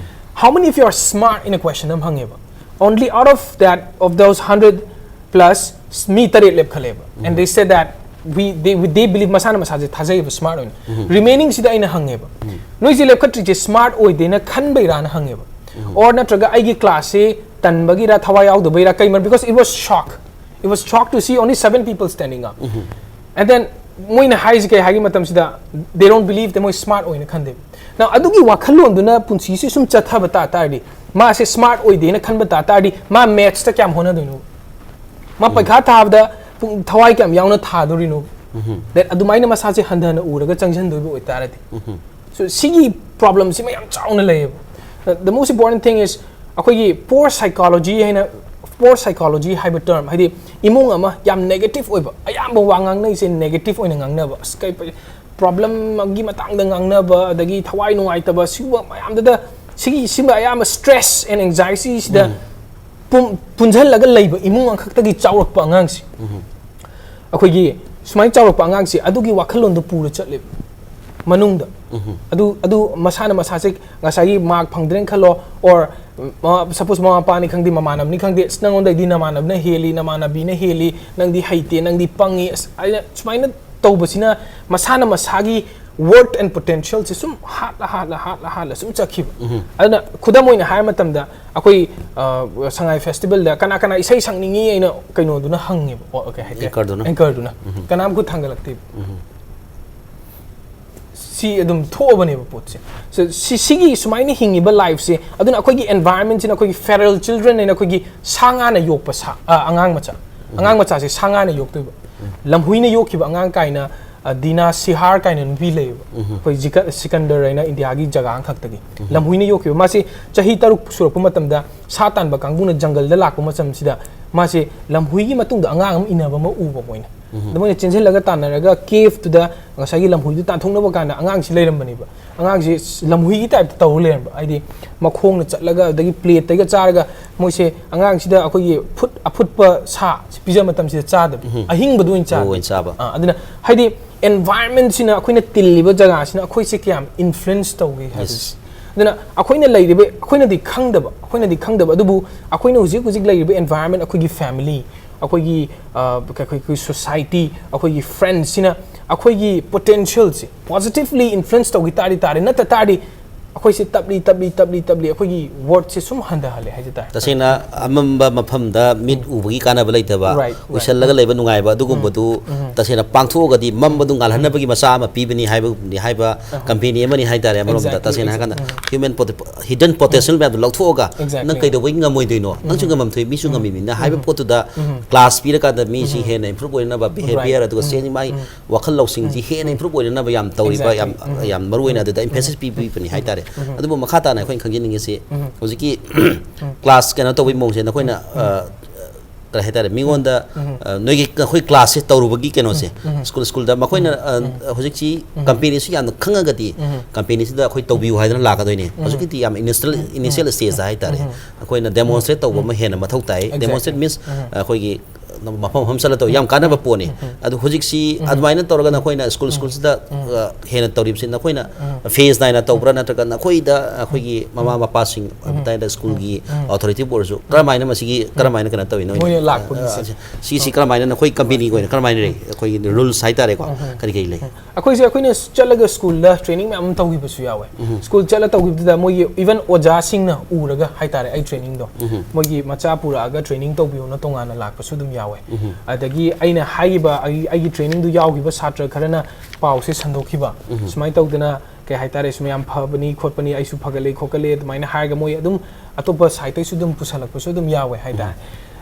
"How many of you are smart?" ꯍꯥꯏꯅ ꯀ꯭ꯋꯦꯁꯟ ꯑꯃ ꯍꯪꯉꯦꯕ꯫ Only out of that, of those hundred plus, ꯃꯤ ꯇꯔꯦꯠ ꯂꯦꯞꯈꯠꯂꯦꯕ꯫ And they said that we they, they believe, ꯃꯁꯥꯅ ꯃꯁꯥꯁꯦ ꯊꯥꯖꯩꯌꯦꯕ smart ꯑꯣꯏꯅ꯫ Remaining ꯁꯤꯗ ꯑꯩꯅ ꯍꯪꯉꯦꯕ, ꯅꯣꯏꯁꯦ ꯂꯦꯞꯈꯠꯇ꯭ꯔꯤꯁꯦ smart ꯑꯣꯏꯗꯦꯅ ꯈꯟꯕꯩꯔꯥꯅ ꯍꯪꯉꯦꯕ, or ꯅꯠꯇ꯭ꯔꯒ ꯑꯩꯒꯤ class ꯁꯦ ꯇꯟꯕꯒꯤꯔ ꯊꯋꯥꯏ ꯌꯥꯎꯗꯕꯩꯔ ꯀꯩ ꯃꯔꯝ, because it was shock, it was shock to see only seven people standing up, and then ꯃꯣꯏꯅ ꯍꯥꯏꯔꯤꯁꯦ ꯀꯩ ꯍꯥꯏꯒꯤ ꯃꯇꯝꯁꯤꯗ, they don't believe that ꯃꯣꯏ smart ꯑꯣꯏꯅ ꯈꯟꯗꯦꯕ꯫ Now ꯑꯗꯨꯒꯤ ꯋꯥꯈꯜꯂꯣꯟꯗꯨꯅ ꯄꯨꯟꯁꯤꯁꯤ ꯁꯨꯝ ꯆꯠꯊꯕ ꯇꯥ ꯇꯥꯔꯗꯤ, ꯃꯥꯁꯦ smart ꯑꯣꯏꯗꯦꯅ ꯈꯟꯕ ꯇꯥ ꯇꯥꯔꯗꯤ, ꯃꯥ maths ꯇ ꯀꯌꯥꯝ ꯍꯣꯠꯅꯗꯣꯏꯅꯣ? ꯃꯥ ꯄꯩꯈꯥ ꯊꯥꯕꯗ ꯄꯨꯡ ꯊꯋꯥꯏ ꯀꯌꯥꯝ ꯌꯥꯎꯅ ꯊꯥꯗꯣꯔꯤꯅꯣ? That ꯑꯗꯨꯃꯥꯏꯅ ꯃꯁꯥꯁꯦ ꯍꯟꯊꯅ ꯎꯔꯒ ꯆꯪꯁꯤꯟꯗꯣꯏꯕ ꯑꯣꯏꯇꯥꯔꯗꯤ꯫ So ꯁꯤꯒꯤ problem ꯁꯤꯃ ꯌꯥꯝ ꯆꯥꯎꯅ ꯂꯩꯌꯦꯕ꯫ The most important thing is ꯑꯩꯈꯣꯏꯒꯤ poor psychology ꯍꯥꯏꯅ, poor psychology ꯍꯥꯏꯕ term, ꯍꯥꯏꯗꯤ ꯏꯃꯨꯡ ꯑꯃ ꯌꯥꯝ negative ꯑꯣꯏꯕ, ꯑꯌꯥꯝꯕ ꯋꯥ ꯉꯥꯡꯅꯩꯁꯦ negative ꯑꯣꯏꯅ ꯉꯥꯡꯅꯕ, ꯑꯁ ꯀꯩ problem ꯒꯤ ꯃꯇꯥꯡꯗ ꯉꯥꯡꯅꯕ, ꯑꯗꯒꯤ ꯊꯋꯥꯏ ꯅꯨꯡꯉꯥꯏꯇꯕ, ꯁꯤꯒꯨꯝꯕ ꯃꯌꯥꯝꯗꯨꯗ, ꯁꯤꯒꯤ ꯁꯤꯒꯨꯝꯕ ꯑꯌꯥꯝꯕ stress and anxiety ꯁꯤꯗ ꯄꯨꯝ- ꯄꯨꯟꯁꯤꯜꯂꯒ ꯂꯩꯕ ꯏꯃꯨꯡ ꯑꯃꯈꯛꯇꯒꯤ ꯆꯥꯎꯔꯛꯄ ꯑꯉꯥꯡꯁꯦ, ꯑꯩꯈꯣꯏꯒꯤ ꯁꯨꯃꯥꯏꯅ ꯆꯥꯎꯔꯛꯄ ꯑꯉꯥꯡꯁꯦ ꯑꯗꯨꯒꯤ ꯋꯥꯈꯜꯂꯣꯟꯗꯣ ꯄꯨꯔ ꯆꯠꯂꯦꯕ ꯃꯅꯨꯡꯗ꯫ ꯑꯗꯨ ꯑꯗꯨ ꯃꯁꯥꯅ ꯃꯁꯥꯁꯦ ꯉꯁꯥꯏꯒꯤ mark ꯐꯪꯗ꯭ꯔꯦꯅ ꯈꯜꯂꯣ, or suppose ꯃꯃꯥ ꯃꯄꯥꯅꯤ ꯈꯪꯗꯦ, ꯃꯃꯥꯟꯅꯕꯅꯤ ꯈꯪꯗꯦ, "ꯑꯁ, ꯅꯪꯉꯣꯟꯗꯩꯗꯤ ꯅꯃꯥꯟꯅꯕꯅ ꯍꯦꯜꯂꯤ, ꯅꯃꯥꯟꯅꯕꯤꯅ ꯍꯦꯜꯂꯤ, ꯅꯪꯗꯤ ꯍꯩꯇꯦ, ꯅꯪꯗꯤ ꯄꯪꯉꯤ", ꯑꯁ, ꯑꯩꯅ ꯁꯨꯃꯥꯏꯅ ꯇꯧꯕꯁꯤꯅ ꯃꯁꯥꯅ ꯃꯁꯥꯒꯤ worth and potential ꯁꯦ ꯁꯨꯝ ꯍꯥꯠꯂ ꯍꯥꯠꯂ ꯍꯥꯠꯂ ꯍꯥꯠꯂ ꯁꯨꯝ ꯆꯠꯈꯤꯕ꯫ ꯑꯗꯨꯅ ꯈꯨꯗꯝ ꯑꯣꯏꯅ ꯍꯥꯏꯕ ꯃꯇꯝꯗ, ꯑꯩꯈꯣꯏ, ꯑ, ꯁꯉꯥꯏ festival ꯗ ꯀꯅꯥ ꯀꯅꯥ ꯏꯁꯩ ꯁꯛꯅꯤꯡꯉꯤ ꯑꯩꯅ ꯀꯩꯅꯣꯗꯨꯅ ꯍꯪꯉꯦꯕ, ꯑꯣ, ꯀꯩ ꯍꯥꯏꯇꯥꯔꯦ? Anchor ꯗꯨꯅ꯫ Anchor ꯗꯨꯅ꯫ ꯀꯅꯥꯝ ꯈꯨꯠ ꯊꯥꯡꯒꯠꯂꯛꯇꯦꯕ꯫ ꯁꯤ ꯑꯗꯨꯝ ꯊꯣꯛꯑꯕꯅꯦꯕ ꯄꯣꯠꯁꯦ꯫ So, ꯁꯤ, ꯁꯤꯒꯤ ꯁꯨꯃꯥꯏꯅ ꯍꯤꯡꯉꯤꯕ life ꯁꯦ, ꯑꯗꯨꯅ ꯑꯩꯈꯣꯏꯒꯤ environment ꯁꯤꯅ, ꯑꯩꯈꯣꯏꯒꯤ feral children ꯍꯥꯏꯅ ꯑꯩꯈꯣꯏꯒꯤ ꯁꯥ ꯉꯥꯅ ꯌꯣꯛꯄ ꯁꯥ, ꯑ, ꯑꯉꯥꯡ ꯃꯆꯥ, ꯑꯉꯥꯡ ꯃꯆꯥꯁꯦ ꯁꯥ ꯉꯥꯅ ꯌꯣꯛꯇꯣꯏꯕ꯫ ꯂꯝꯍꯨꯏꯅ ꯌꯣꯛꯈꯤꯕ ꯑꯉꯥꯡ ꯀꯥꯏꯅ, ꯑ, ꯗꯤꯅꯥ ꯁꯤꯍꯥꯔ ꯀꯥꯏꯅ ꯅꯨꯄꯤ ꯂꯩꯌꯦꯕ, ꯑꯩꯈꯣꯏ ꯖꯤꯀ-, ꯁꯤꯀꯟꯗꯔ ꯍꯥꯏꯅ ꯏꯟꯗꯤꯌꯥꯒꯤ ꯖꯒꯥ ꯑꯃꯈꯛꯇꯒꯤ꯫ ꯂꯝꯍꯨꯏꯅ ꯌꯣꯛꯈꯤꯕ꯫ ꯃꯥꯁꯦ ꯆꯍꯤ ꯇꯔꯨꯛ ꯁꯨꯔꯛꯄ ꯃꯇꯝꯗ ꯁꯥ ꯇꯥꯟꯕ ꯀꯥꯡꯕꯨꯅ ꯖꯪꯒꯜꯗ ꯂꯥꯛꯄ ꯃꯇꯝꯁꯤꯗ ꯃꯥꯁꯦ ꯂꯝꯍꯨꯏꯒꯤ ꯃꯇꯨꯡꯗ ꯑꯉꯥꯡ ꯑꯃ ꯏꯟꯅꯕ ꯑꯃ ꯎꯕ ꯃꯣꯏꯅ꯫ ꯑꯗ ꯃꯣꯏꯅ ꯆꯦꯟꯁꯤꯜꯂꯒ ꯇꯥꯟꯅꯔꯒ cave ꯇꯨꯗ ꯉꯁꯥꯏꯒꯤ ꯂꯝꯍꯨꯏꯗꯨ ꯇꯥꯟꯊꯣꯛꯅꯕ ꯀꯥꯟꯗ ꯑꯉꯥꯡꯁꯤ ꯂꯩꯔꯝꯕꯅꯦꯕ꯫ ꯑꯉꯥꯡꯁꯤ ꯂꯝꯍꯨꯏꯒꯤ type ꯇ ꯇꯧꯔ ꯂꯩꯔꯝꯕ, ꯍꯥꯏꯗꯤ ꯃꯈꯣꯡꯅ ꯆꯠꯂꯒ ꯑꯗꯒꯤ plate ꯇꯩꯒ ꯆꯥꯔꯒ ꯃꯣꯏꯁꯦ ꯑꯉꯥꯡꯁꯤꯗ ꯑꯩꯈꯣꯏꯒꯤ ꯐꯨꯠ-, ꯑꯐꯨꯠꯄ ꯁꯥ ꯁꯤ ꯄꯤꯖꯕ ꯃꯇꯝꯁꯤꯗ ꯆꯥꯗꯕ, ꯑꯍꯤꯡꯕꯗꯨ ꯑꯣꯏꯅ ꯆꯥꯕ꯫ ꯑꯣꯏꯅ ꯆꯥꯕ꯫ ꯑꯥ, ꯑꯗꯨꯅ ꯍꯥꯏꯗꯤ environment ꯁꯤꯅ, ꯑꯩꯈꯣꯏꯅ ꯇꯤꯜꯂꯤꯕ ꯖꯒꯥꯁꯤꯅ ꯑꯩꯈꯣꯏꯁꯦ ꯀꯌꯥꯝ influence ꯇꯧꯒꯦ ꯍꯥꯏꯕꯁꯦ꯫ ꯑꯗꯨꯅ ꯑꯩꯈꯣꯏꯅ ꯂꯩꯔꯤꯕ, ꯑꯩꯈꯣꯏꯅꯗꯤ ꯈꯪꯗꯕ, ꯑꯩꯈꯣꯏꯅꯗꯤ ꯈꯪꯗꯕ, ꯑꯗꯨꯕꯨ ꯑꯩꯈꯣꯏꯅ ꯍꯧꯖꯤꯛ ꯍꯧꯖꯤꯛ ꯂꯩꯔꯤꯕ environment, ꯑꯩꯈꯣꯏꯒꯤ family, ꯑꯩꯈꯣꯏꯒꯤ ꯑ, ꯑꯩꯈꯣꯏꯒꯤ ꯁꯣꯁꯥꯏꯇꯤ, ꯑꯩꯈꯣꯏꯒꯤ ꯐ꯭ꯔꯦꯟꯁꯤꯅ ꯑꯩꯈꯣꯏꯒꯤ ꯄꯣꯇꯦꯟꯁꯤꯌꯦꯜꯁꯦ ꯄꯣꯖꯤꯇꯤꯚꯂꯤ ꯏꯟꯐ꯭ꯂꯨꯌꯦꯟꯁ ꯇꯧꯈꯤ ꯇꯥꯔꯗꯤ ꯇꯥꯔꯦ, ꯅꯠꯇ ꯇꯥꯔꯗꯤ ꯑꯩꯈꯣꯏꯁꯦ ꯇꯞꯂꯤ ꯇꯞꯂꯤ ꯇꯞꯂꯤ ꯇꯞꯂꯤ ꯑꯩꯈꯣꯏꯒꯤ ꯋꯔꯠꯁꯦ ꯁꯨꯝ ꯍꯟꯊꯍꯜꯂꯦ ꯍꯥꯏꯖ ꯇꯥꯔꯦ꯫ ꯇꯁꯦꯡꯅ ꯑꯃꯝꯕ ꯃꯐꯝꯗ ꯃꯤꯠ ꯎꯕꯒꯤ ꯀꯥꯟꯅꯕ ꯂꯩꯇꯕ, Right, right. ꯎꯏꯁꯜꯂꯒ ꯂꯩꯕ ꯅꯨꯡꯉꯥꯏꯕ ꯑꯗꯨꯒꯨꯝꯕꯗꯨ ꯇꯁꯦꯡꯅ ꯄꯥꯡꯊꯣꯛꯑꯒꯗꯤ ꯃꯝꯕꯗꯨ ꯉꯥꯜꯍꯟꯅꯕꯒꯤ ꯃꯆꯥꯛ ꯑꯃ ꯄꯤꯕꯅꯤ ꯍꯥꯏꯕ, ꯍꯥꯏꯕ ꯀꯝꯄꯦꯅꯤ ꯑꯃꯅꯤ ꯍꯥꯏꯇꯥꯔꯦ꯫ ꯑꯃꯔꯣꯝꯗ Exactly, ꯇꯁꯦꯡꯅ ꯍꯥꯏꯔꯀꯥꯟꯗ exactly. ꯍ꯭ꯌꯨꯃꯦꯟ ꯍꯤꯗꯟ ꯄꯣꯇꯦꯟꯁꯤꯌꯦꯜ ꯃꯌꯥꯝꯗꯣ ꯂꯧꯊꯣꯛꯑꯒ Exactly. ꯅꯪ ꯀꯩꯗꯧꯕꯒꯤ ꯉꯝꯃꯣꯏꯗꯣꯏꯅꯣ? ꯅꯪꯁꯨ ꯉꯝꯃꯝꯊꯣꯏ, ꯃꯤꯁꯨ ꯉꯝꯃꯤꯕꯅꯤꯅ ꯍꯥꯏꯕ ꯄꯣꯠꯇꯨꯗ ꯀ꯭ꯂꯥꯁ ꯄꯤꯔꯀꯥꯟꯗ ꯃꯤꯁꯤ ꯍꯦꯟꯅ ꯏꯝꯄ꯭ꯔꯨꯞ ꯑꯣꯏꯅꯅꯕ ꯕꯤꯍꯦꯕꯤꯌꯔ Right. ꯑꯗꯨꯒ ꯆꯦꯟꯖ ꯃꯥꯏ ꯋꯥꯈꯜ ꯂꯧꯁꯤꯡꯁꯤ ꯍꯦꯟꯅ ꯏꯝꯄ꯭ꯔꯨꯞ ꯑꯣꯏꯅꯅꯕ ꯌꯥꯝ ꯇꯧꯔꯤꯕ, ꯌꯥꯝ Exactly. ꯌꯥꯝ ꯃꯔꯨ ꯑꯣꯏꯅ ꯑꯗꯨꯗ ꯏꯝꯐꯦꯁꯤꯁ ꯄꯤꯕꯤꯕꯅꯤ ꯍꯥꯏꯇꯥꯔꯦ꯫ ꯑꯗꯨꯕꯨ ꯃꯈꯥ ꯇꯥꯅ ꯑꯩꯈꯣꯏꯅ ꯈꯪꯖꯅꯤꯡꯉꯤꯁꯤ ꯍꯧꯖꯤꯛꯀꯤ ꯀ꯭ꯂꯥꯁ ꯀꯩꯅꯣ ꯇꯧꯕꯒꯤ ꯃꯑꯣꯡꯁꯦ ꯅꯈꯣꯏꯅ ꯑ, ꯀꯔꯤ ꯍꯥꯏꯇꯥꯔꯦ, ꯃꯤꯉꯣꯟꯗ ꯑ, ꯅꯣꯏꯒꯤ ꯅꯈꯣꯏ ꯀ꯭ꯂꯥꯁꯁꯦ ꯇꯧꯔꯨꯕꯒꯤ ꯀꯩꯅꯣꯁꯦ ꯁ꯭ꯀꯨꯜ ꯁ꯭ꯀꯨꯜꯗ ꯃꯈꯣꯏꯅ ꯑ, ꯍꯧꯖꯤꯛꯁꯤ ꯀꯝꯄꯦꯅꯤꯁꯤ ꯌꯥꯝꯅ ꯈꯪꯉꯒꯗꯤ ꯀꯝꯄꯦꯅꯤꯁꯤꯗ ꯑꯩꯈꯣꯏ ꯇꯧꯕꯤꯌꯨ ꯍꯥꯏꯗꯅ ꯂꯥꯛꯀꯗꯣꯏꯅꯦ꯫ ꯍꯧꯖꯤꯛꯀꯤꯗꯤ ꯌꯥꯝ ꯏꯅꯤꯁꯤꯌꯦꯜ ꯏꯅꯤꯁꯤꯌꯦꯜ ꯁ꯭ꯇꯦꯖꯇ ꯍꯥꯏꯇꯥꯔꯦ, ꯑꯩꯈꯣꯏꯅ ꯗꯦꯃꯣꯟꯁꯇ꯭ꯔꯦꯠ ꯇꯧꯕ ꯑꯃ ꯍꯦꯟꯅ ꯃꯊꯧ ꯇꯥꯏ꯫ Exactly. ꯗꯦꯃꯣꯟꯁꯇ꯭ꯔꯦꯠ ꯃꯤꯟꯁ ꯑꯩꯈꯣꯏꯒꯤ ꯃꯐꯝ ꯃꯐꯝ ꯆꯠꯂ ꯇꯧ ꯌꯥꯝ ꯀꯥꯟꯅꯕ ꯄꯣꯠꯅꯤ꯫ ꯑꯗꯨ ꯍꯧꯖꯤꯛꯁꯤ ꯑꯗꯨꯃꯥꯏꯅ ꯇꯧꯔꯒ ꯅꯈꯣꯏꯅ ꯁ꯭ꯀꯨꯜ ꯁ꯭ꯀꯨꯜꯁꯤꯗ ꯑ, ꯍꯦꯟꯅ ꯇꯧꯔꯤꯕꯁꯤ ꯅꯈꯣꯏꯅ ꯐꯦꯁ ꯅꯥꯏꯅ ꯇꯧꯕ꯭ꯔꯥ, ꯅꯠꯇ꯭ꯔꯒ ꯅꯈꯣꯏꯗ ꯑꯩꯈꯣꯏꯒꯤ ꯃꯃꯥ ꯃꯄꯥꯁꯤꯡ ꯑꯣꯏꯕ ꯇꯥꯔꯗꯤ ꯁ꯭ꯀꯨꯜꯒꯤ ꯑꯣꯊꯣꯔꯤꯇꯤꯕꯨ ꯑꯣꯏꯔꯁꯨ ꯀꯔꯝꯍꯥꯏꯅ ꯃꯁꯤꯒꯤ ꯀꯔꯝꯍꯥꯏꯅ ꯀꯩꯅꯣ ꯇꯧꯔꯤꯅꯣ? ꯃꯣꯏꯅ ꯂꯥꯛꯄꯒꯤꯁꯦ꯫ ꯑ, ꯁꯤꯁꯤ ꯀꯔꯝꯍꯥꯏꯅ ꯅꯈꯣꯏ ꯀꯝꯄꯦꯅꯤꯒꯤ ꯑꯣꯏꯅ ꯀꯔꯝꯍꯥꯏꯅ ꯂꯩ? ꯑꯩꯈꯣꯏꯒꯤ ꯔꯨꯜꯁ ꯍꯥꯏꯇꯥꯔꯦꯀꯣ, ꯀꯔꯤ ꯀꯔꯤ ꯂꯩ? ꯑꯩꯈꯣꯏꯁꯦ ꯑꯩꯈꯣꯏꯅ ꯆꯠꯂꯒ ꯁ꯭ꯀꯨꯜꯗ ꯇ꯭ꯔꯦꯅꯤꯡ ꯃꯌꯥꯝ ꯑꯃ ꯇꯧꯈꯤꯕꯁꯨ ꯌꯥꯎꯋꯦ꯫ ꯁ꯭ꯀꯨꯜ ꯆꯠꯂ ꯇꯧꯈꯤꯕꯗꯨꯗ ꯃꯣꯏꯒꯤ ꯏꯚꯟ ꯑꯣꯖꯥꯁꯤꯡꯅ ꯎꯔꯒ ꯍꯥꯏꯇꯥꯔꯦ, ꯑꯩ ꯇ꯭ꯔꯦꯅꯤꯡꯗꯣ ꯃꯣꯏꯒꯤ ꯃꯆꯥ ꯄꯨꯔꯛꯑꯒ ꯇ꯭ꯔꯦꯅꯤꯡ ꯇꯧꯕꯤꯌꯣꯅ ꯇꯣꯉꯥꯟꯅ ꯂꯥꯛꯄꯁꯨ ꯑꯗꯨꯝ ꯌꯥꯎꯋꯦ꯫ ꯑꯗꯒꯤ ꯑꯩꯅ ꯍꯥꯏꯈꯤꯕ ꯑꯩ- ꯑꯩꯒꯤ ꯇ꯭ꯔꯦꯅꯤꯡꯗꯨ ꯌꯥꯎꯈꯤꯕ ꯁꯥꯇ꯭ꯔ ꯈꯔꯅ ꯄꯥꯎꯁꯦ ꯁꯟꯗꯣꯛꯈꯤꯕ, ꯁꯨꯃꯥꯏꯅ ꯇꯧꯗꯅ ꯀꯩ ꯍꯥꯏꯇꯥꯔꯦ, ꯁꯨꯝ ꯌꯥꯝ ꯐꯕꯅꯤ ꯈꯣꯠꯄꯅꯤ, ꯑꯩꯁꯨ ꯐꯒꯠꯂꯦ ꯈꯣꯠꯀꯠꯂꯦ ꯑꯗꯨꯃꯥꯏꯅ ꯍꯥꯏꯔꯒ ꯃꯣꯏ ꯑꯗꯨꯝ ꯑꯇꯣꯞꯄ ꯁꯥꯏꯠꯇꯩꯁꯨ ꯑꯗꯨꯝ ꯄꯨꯁꯜꯂꯛꯄꯁꯨ ꯑꯗꯨꯝ ꯌꯥꯎꯋꯦ ꯍꯥꯏꯇꯥꯔꯦ꯫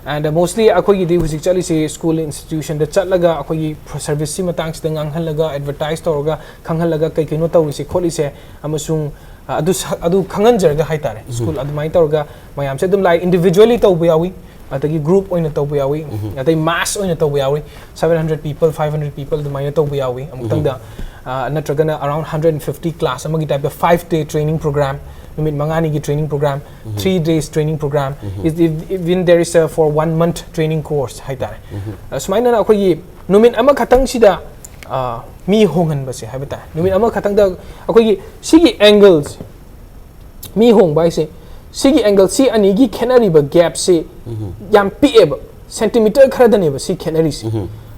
And mostly ꯑꯩꯈꯣꯏꯒꯤꯗꯤ ꯍꯧꯖꯤꯛ ꯆꯠꯂꯤꯁꯤ ꯁ꯭ꯀꯨꯜ ꯏꯟꯁꯇꯤꯇ꯭ꯌꯨꯁꯟꯗ ꯆꯠꯂꯒ ꯑꯩꯈꯣꯏꯒꯤ ꯁꯔꯚꯤꯁꯁꯤ ꯃꯇꯥꯡꯁꯤꯗ ꯉꯥꯡꯍꯜꯂꯒ, ꯑꯦꯗꯚꯔꯇꯥꯏꯁ ꯇꯧꯔꯒ, ꯈꯪꯍꯜꯂꯒ ꯀꯩ ꯀꯩꯅꯣ ꯇꯧꯔꯤꯁꯦ ꯈꯣꯠꯂꯤꯁꯦ, ꯑꯃꯁꯨꯡ ꯑ, ꯑꯗꯨ ꯁ- ꯑꯗꯨ ꯈꯪꯍꯟꯖꯔꯒ ꯍꯥꯏꯇꯥꯔꯦ꯫ ꯁ꯭ꯀꯨꯜ ꯑꯗꯨꯃꯥꯏꯅ ꯇꯧꯔꯒ ꯃꯌꯥꯝꯁꯦ ꯑꯗꯨꯝ ꯂꯥꯛꯑꯦ, ꯏꯟꯗꯤꯚꯤꯖꯨꯋꯦꯂꯤ ꯇꯧꯕ ꯌꯥꯎꯏ, ꯑꯗꯒꯤ ꯒ꯭ꯔꯨꯞ ꯑꯣꯏꯅ ꯇꯧꯕ ꯌꯥꯎꯏ, ꯑꯗꯩ ꯃꯥꯁ ꯑꯣꯏꯅ ꯇꯧꯕ ꯌꯥꯎꯏ, seven hundred people, five hundred people ꯑꯗꯨꯃꯥꯏꯅ ꯇꯧꯕ ꯌꯥꯎꯏ ꯑꯃꯨꯛꯇꯪꯗ꯫ ꯑ, ꯅꯠꯇ꯭ꯔꯒꯅ around hundred and fifty class ꯑꯃꯒꯤ type of five day training program, ꯅꯨꯃꯤꯠ ꯃꯉꯥꯅꯤꯒꯤ training program, three days training program, is- if- even there is a for one month training course ꯍꯥꯏꯇꯥꯔꯦ꯫ ꯑ, ꯁꯨꯃꯥꯏꯅ ꯑꯩꯈꯣꯏꯒꯤ ꯅꯨꯃꯤꯠ ꯑꯃꯈꯛꯇꯪꯁꯤꯗ ꯑ, ꯃꯤ ꯍꯣꯡꯍꯟꯕꯁꯦ ꯍꯥꯏꯕ ꯇꯥꯔꯦ꯫ ꯅꯨꯃꯤꯠ ꯑꯃꯈꯛꯇꯪꯗ ꯑꯩꯈꯣꯏꯒꯤ ꯁꯤꯒꯤ ꯑꯦꯡꯒꯜꯁꯦ, ꯃꯤ ꯍꯣꯡꯕ ꯍꯥꯏꯁꯦ, ꯁꯤꯒꯤ ꯑꯦꯡꯒꯜ ꯁꯤ ꯑꯅꯤꯒꯤ ꯈꯦꯠꯅꯔꯤꯕ ꯒꯦꯞꯁꯤ ꯌꯥꯝ ꯄꯤꯛꯑꯦꯕ꯫ ꯁꯦꯟꯇꯤꯃꯤꯇꯔ ꯈꯔꯗꯅꯦꯕ ꯁꯤ ꯈꯦꯠꯅꯔꯤꯁꯦ꯫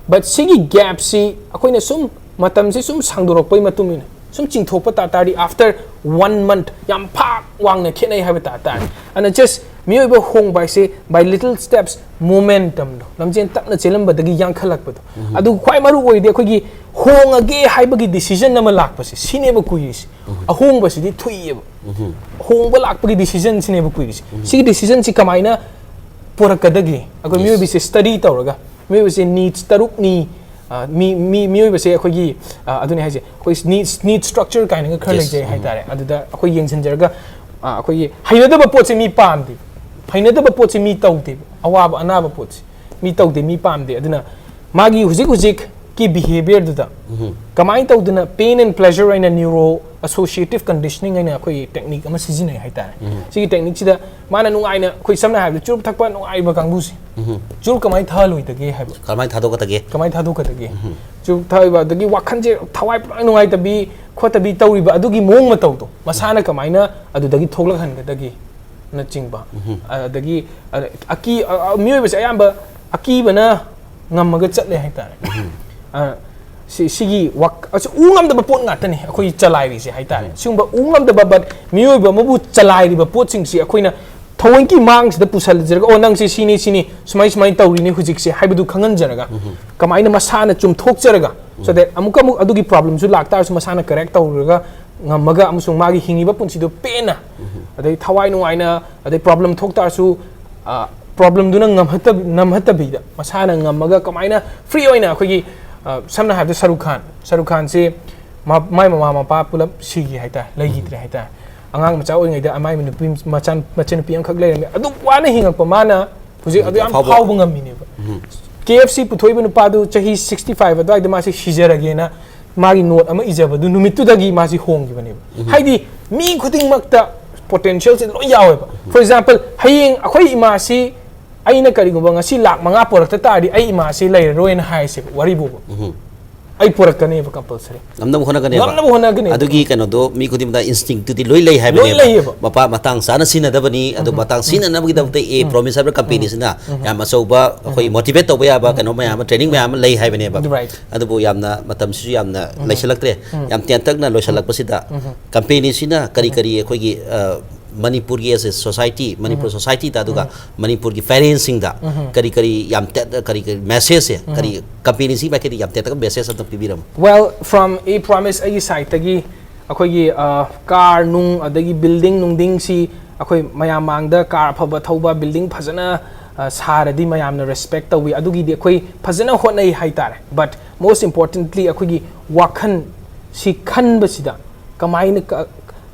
But ꯁꯤꯒꯤ gap ꯁꯤ ꯑꯩꯈꯣꯏꯅ ꯁꯨꯝ ꯃꯇꯝꯁꯦ ꯁꯨꯝ ꯁꯥꯡꯗꯣꯔꯛꯄꯒꯤ ꯃꯇꯨꯡ ꯏꯟꯅ ꯁꯨꯝ ꯆꯤꯡꯊꯣꯛꯄ ꯇꯥ ꯇꯥꯔꯗꯤ, after one month, ꯌꯥꯝ ꯐꯥꯛ ꯋꯥꯡꯅ ꯈꯦꯠꯅꯩ ꯍꯥꯏꯕ ꯇꯥ ꯇꯥꯔꯦ꯫ ꯑꯗꯨꯅ just ꯃꯤꯑꯣꯏꯕ ꯍꯣꯡꯕ ꯍꯥꯏꯁꯦ by little steps, momentum ꯗꯣ, ꯂꯝꯖꯦꯜ ꯇꯞꯅ ꯆꯦꯜꯂꯝꯕꯗꯒꯤ ꯌꯥꯡꯈꯠꯂꯛꯄꯗꯣ꯫ ꯑꯗꯨ ꯈ꯭ꯋꯥꯏ ꯃꯔꯨ ꯑꯣꯏꯔꯤꯗꯤ ꯑꯩꯈꯣꯏꯒꯤ ꯍꯣꯡꯉꯒꯦ ꯍꯥꯏꯕꯒꯤ decision ꯑꯃ ꯂꯥꯛꯄꯁꯦ, ꯁꯤꯅꯦꯕ ꯀꯨꯏꯔꯤꯁꯦ꯫ ꯑꯍꯣꯡꯕꯁꯤꯗꯤ ꯊꯨꯏꯌꯦꯕ꯫ ꯑꯍꯣꯡꯕ ꯂꯥꯛꯄꯒꯤ decision ꯁꯤꯅꯦꯕ ꯀꯨꯏꯔꯤꯁꯦ꯫ ꯁꯤꯒꯤ decision ꯁꯤ ꯀꯃꯥꯏꯅ ꯄꯨꯔꯛꯀꯗꯒꯦ? ꯑꯩꯈꯣꯏ ꯃꯤꯑꯣꯏꯕꯁꯦ study ꯇꯧꯔꯒ, ꯃꯤꯑꯣꯏꯕꯁꯦ needs ꯇꯔꯨꯛꯅꯤ, ꯑ, ꯃꯤ, ꯃꯤ, ꯃꯤꯑꯣꯏꯕꯁꯦ ꯑꯩꯈꯣꯏꯒꯤ, ꯑ, ꯑꯗꯨꯅꯤ ꯍꯥꯏꯁꯦ, ꯑꯩꯈꯣꯏ needs, need structure ꯀꯥꯏꯅꯒ ꯈꯔ ꯂꯩꯖꯩ ꯍꯥꯏꯇꯥꯔꯦ꯫ ꯑꯗꯨꯗ ꯑꯩꯈꯣꯏ ꯌꯦꯡꯁꯤꯟꯖꯔꯒ, ꯑ, ꯑꯩꯈꯣꯏꯒꯤ ꯍꯩꯅꯗꯕ ꯄꯣꯠꯁꯦ ꯃꯤ ꯄꯥꯝꯗꯦ, ꯍꯩꯅꯗꯕ ꯄꯣꯠꯁꯦ ꯃꯤ ꯇꯧꯗꯦꯕ, ꯑꯋꯥꯕ ꯑꯅꯥꯕ ꯄꯣꯠꯁꯦ ꯃꯤ ꯇꯧꯗꯦ, ꯃꯤ ꯄꯥꯝꯗꯦ꯫ ꯑꯗꯨꯅ ꯃꯥꯒꯤ ꯍꯧꯖꯤꯛ ꯍꯧꯖꯤꯛꯀꯤ behaviour ꯗꯨꯗ ꯀꯃꯥꯏꯅ ꯇꯧꯗꯅ pain and pleasure ꯍꯥꯏꯅ neuro associative conditioning ꯍꯥꯏꯅ ꯑꯩꯈꯣꯏꯒꯤ technique ꯑꯃ ꯁꯤꯖꯤꯟꯅꯩ ꯍꯥꯏꯇꯥꯔꯦ꯫ ꯁꯤꯒꯤ technique ꯁꯤꯗ ꯃꯥꯅ ꯅꯨꯡꯉꯥꯏꯅ, ꯑꯩꯈꯣꯏ ꯁꯝꯅ ꯍꯥꯏꯔꯕꯗ ꯆꯨꯔꯨꯞ ꯊꯛꯄ ꯅꯨꯡꯉꯥꯏꯕ ꯀꯥꯡꯕꯨꯁꯦ, ꯆꯨꯔꯨꯞ ꯀꯃꯥꯏꯅ ꯊꯛꯍꯜꯂꯣꯏꯗꯒꯦ ꯍꯥꯏꯕ, ꯀꯃꯥꯏꯅ ꯊꯥꯗꯣꯛꯀꯗꯒꯦ? ꯀꯃꯥꯏꯅ ꯊꯥꯗꯣꯛꯀꯗꯒꯦ? ꯆꯨꯔꯨꯞ ꯊꯛꯏꯕ, ꯑꯗꯒꯤ ꯋꯥꯈꯜꯁꯦ ꯊꯋꯥꯏ ꯄꯨꯔꯥ ꯅꯨꯡꯉꯥꯏꯇꯕꯤ ꯈꯣꯠꯇꯕꯤ ꯇꯧꯔꯤꯕ ꯑꯗꯨꯒꯤ ꯃꯑꯣꯡ ꯃꯇꯧꯗꯣ ꯃꯁꯥꯅ ꯀꯃꯥꯏꯅ ꯑꯗꯨꯗꯒꯤ ꯊꯣꯛꯂꯛꯍꯟꯒꯗꯒꯦ? ꯅꯆꯤꯡꯕ꯫ ꯑꯗꯒꯤ, ꯑ, ꯑꯀꯤ-, ꯑ, ꯑ, ꯃꯤꯑꯣꯏꯕꯁꯦ ꯑꯌꯥꯝꯕ ꯑꯀꯤꯕꯅ ꯉꯝꯃꯒ ꯆꯠꯂꯦ ꯍꯥꯏꯇꯥꯔꯦ꯫ ꯑ, ꯁꯤ-, ꯁꯤꯒꯤ ꯋꯥꯛ-, ꯑꯁꯤ ꯎ ꯉꯝꯗꯕ ꯄꯣꯠ ꯉꯥꯛꯇꯅꯤ ꯑꯩꯈꯣꯏ ꯆꯂꯥꯏꯔꯤꯁꯦ ꯍꯥꯏꯇꯥꯔꯦ꯫ ꯁꯤꯒꯨꯝꯕ ꯎ ꯉꯝꯗꯕ, but ꯃꯤꯑꯣꯏꯕ ꯑꯃꯕꯨ ꯆꯂꯥꯏꯔꯤꯕ ꯄꯣꯠꯁꯤꯡꯁꯤ ꯑꯩꯈꯣꯏꯅ ꯊꯑꯣꯏꯒꯤ ꯃꯥꯡꯁꯤꯗ ꯄꯨꯁꯜꯂꯖꯔꯒ, "ꯑꯣ, ꯅꯪꯁꯦ ꯁꯤꯅꯤ, ꯁꯤꯅꯤ, ꯁꯨꯃꯥꯏ, ꯁꯨꯃꯥꯏꯅ ꯇꯧꯔꯤꯅꯤ ꯍꯧꯖꯤꯛꯁꯦ" ꯍꯥꯏꯕꯗꯨ ꯈꯪꯍꯟꯖꯔꯒ, ꯀꯃꯥꯏꯅ ꯃꯁꯥꯅ ꯆꯨꯝꯊꯣꯛꯆꯔꯒ, so that ꯑꯃꯨꯛꯀ ꯑꯃꯨꯛ ꯑꯗꯨꯒꯤ problem ꯁꯨ ꯂꯥꯛꯇꯥꯔꯁꯨ ꯃꯁꯥꯅ correct ꯇꯧꯔꯒ ꯉꯝꯃꯒ ꯑꯃꯁꯨꯡ ꯃꯥꯒꯤ ꯍꯤꯡꯉꯤꯕ ꯄꯨꯟꯁꯤꯗꯨ ꯄꯦꯟꯅ, ꯑꯗꯩ ꯊꯋꯥꯏ ꯅꯨꯡꯉꯥꯏꯅ, ꯑꯗꯩ problem ꯊꯣꯛ ꯇꯥꯔꯁꯨ, ꯑ, problem ꯗꯨꯅ ꯉꯝꯍꯠꯇꯕ-, ꯅꯝꯍꯠꯇꯕꯤꯗ ꯃꯁꯥꯅ ꯉꯝꯃꯒ ꯀꯃꯥꯏꯅ free ꯑꯣꯏꯅ ꯑꯩꯈꯣꯏꯒꯤ, ꯑ, ꯁꯝꯅ ꯍꯥꯏꯔꯕꯗ ꯁꯔꯨꯛ ꯈꯥꯟ, ꯁꯔꯨꯛ ꯈꯥꯟꯁꯦ ꯃꯥ-, ꯃꯥꯏ ꯃꯃꯥ ꯃꯄꯥ ꯄꯨꯂꯞ ꯁꯤꯈꯤ ꯍꯥꯏꯇꯥꯔꯦ, ꯂꯩꯈꯤꯗ꯭ꯔꯦ ꯍꯥꯏꯇꯥꯔꯦ꯫ ꯑꯉꯥꯡ ꯃꯆꯥ ꯑꯣꯏꯔꯤꯉꯩꯗ ꯃꯥꯏ ꯅꯨꯄꯤ ꯃꯆꯥ-, ꯃꯆꯟꯅꯨꯄꯤ ꯑꯃꯈꯛ ꯂꯩꯔꯝꯃꯤ꯫ ꯑꯗꯨꯛ ꯋꯥꯅ ꯍꯤꯡꯉꯛꯄ ꯃꯥꯅ ꯍꯧꯖꯤꯛ ꯑꯗꯨ ꯌꯥꯝ ꯑꯐꯥꯎꯕ꯫ ꯐꯥꯎꯕ ꯉꯝꯃꯤꯅꯦꯕ꯫ KFC ꯄꯨꯊꯣꯛꯏꯕ ꯅꯨꯄꯥꯗꯨ ꯆꯍꯤ sixty five ꯑꯗꯨꯋꯥꯏꯗ ꯃꯥꯁꯦ ꯁꯤꯖꯔꯒꯦꯅ ꯃꯥꯒꯤ note ꯑꯃ ꯏꯖꯕꯗꯨ ꯅꯨꯃꯤꯠꯇꯨꯗꯒꯤ ꯃꯥꯁꯤ ꯍꯣꯡꯈꯤꯕꯅꯦꯕ꯫ ꯍꯥꯏꯗꯤ ꯃꯤ ꯈꯨꯗꯤꯡꯃꯛꯇ potential ꯁꯦ ꯂꯣꯏ ꯌꯥꯎꯋꯦꯕ꯫ For example, ꯍꯌꯦꯡ ꯑꯩꯈꯣꯏ ꯏꯃꯥꯁꯤ ꯑꯩꯅ ꯀꯔꯤꯒꯨꯝꯕ ꯉꯁꯤ ꯂꯥꯛ ꯃꯉꯥ ꯄꯨꯔꯛꯇ ꯇꯥꯔꯗꯤ ꯑꯩ ꯏꯃꯥꯁꯤ ꯂꯩꯔꯔꯣꯏꯅ ꯍꯥꯏꯁꯦꯕ, ꯋꯥꯔꯤꯕꯨꯕ꯫ ꯑꯩ ꯄꯨꯔꯛꯀꯅꯦꯕ compulsory꯫ ꯉꯝꯅꯕ ꯍꯣꯠꯅꯒꯅꯦꯕ꯫ ꯉꯝꯅꯕ ꯍꯣꯠꯅꯒꯅꯦꯕ꯫ ꯑꯗꯨꯒꯤ ꯀꯩꯅꯣꯗꯣ ꯃꯤ ꯈꯨꯗꯤꯡꯃꯛꯇ instinctꯇꯨꯗꯤ ꯂꯣꯏ ꯂꯩ ꯂꯣꯏ ꯍꯥꯏꯕꯅꯦꯕ꯫ ꯂꯩꯌꯦꯕ꯫ ꯃꯄꯥ ꯃꯇꯥꯡ ꯆꯥꯅ ꯁꯤꯖꯤꯟꯅꯗꯕꯅꯤ, ꯑꯗꯨ ꯃꯇꯥꯡ ꯁꯤꯖꯤꯟꯅꯅꯕꯒꯤꯗꯃꯛꯇ A Promise ꯍꯥꯏꯕ companyꯁꯤꯅ ꯌꯥꯝ ꯑꯆꯧꯕ ꯑꯩꯈꯣꯏ motivate ꯇꯧꯕ ꯌꯥꯕ ꯀꯩꯅꯣ ꯃꯌꯥꯝ ꯑꯃ, training ꯃꯌꯥꯝ ꯑꯃ ꯂꯩ ꯍꯥꯏꯕꯅꯦꯕ꯫ Right. ꯑꯗꯨꯕꯨ ꯌꯥꯝꯅ ꯃꯇꯝꯁꯤꯁꯨ ꯌꯥꯝꯅ ꯂꯩꯁꯜꯂꯛꯇ꯭ꯔꯦ꯫ ꯌꯥꯝ ꯇꯦꯟꯇꯛꯅ ꯂꯣꯏꯁꯜꯂꯛꯄꯁꯤꯗ companyꯁꯤꯅ ꯀꯔꯤ ꯀꯔꯤ ꯑꯩꯈꯣꯏꯒꯤ ꯑ, ꯃꯅꯤꯄꯨꯔꯒꯤ as a society, ꯃꯅꯤꯄꯨꯔ societyꯗ, ꯑꯗꯨꯒ ꯃꯅꯤꯄꯨꯔꯒꯤ parentsꯁꯤꯡꯗ ꯀꯔꯤ ꯀꯔꯤ ꯌꯥꯝ ꯇꯦ-, ꯀꯔꯤ ꯀꯔꯤ messageꯁꯦ, ꯀꯔꯤ companyꯁꯤꯒꯤ ꯃꯥꯏꯀꯩꯗꯒꯤ ꯌꯥꯝ ꯇꯦꯟꯇꯛꯅ message ꯑꯝꯇꯪ ꯄꯤꯕꯤꯔꯝꯃꯨ꯫ Well, from A Promise ꯑꯩꯒꯤ sideꯇꯒꯤ ꯑꯩꯈꯣꯏꯒꯤ ꯀꯥꯔ ꯅꯨꯡ ꯑꯗꯒꯤ building ꯅꯨꯡꯗꯤꯡꯁꯤ ꯑꯩꯈꯣꯏ ꯃꯌꯥꯝ ꯃꯥꯡꯗ ꯀꯥꯔ ꯑꯐꯕ ꯊꯧꯕ, building ꯐꯖꯅ ꯑ, ꯁꯥꯔꯗꯤ ꯃꯌꯥꯝꯅ respect ꯇꯧꯋꯤ, ꯑꯗꯨꯒꯤꯗꯤ ꯑꯩꯈꯣꯏ ꯐꯖꯅ ꯍꯣꯠꯅꯩ ꯍꯥꯏꯇꯥꯔꯦ꯫ But most importantly ꯑꯩꯈꯣꯏꯒꯤ ꯋꯥꯈꯜ ꯁꯤ ꯈꯟꯕꯁꯤꯗ ꯀꯃꯥꯏꯅ ꯀ-,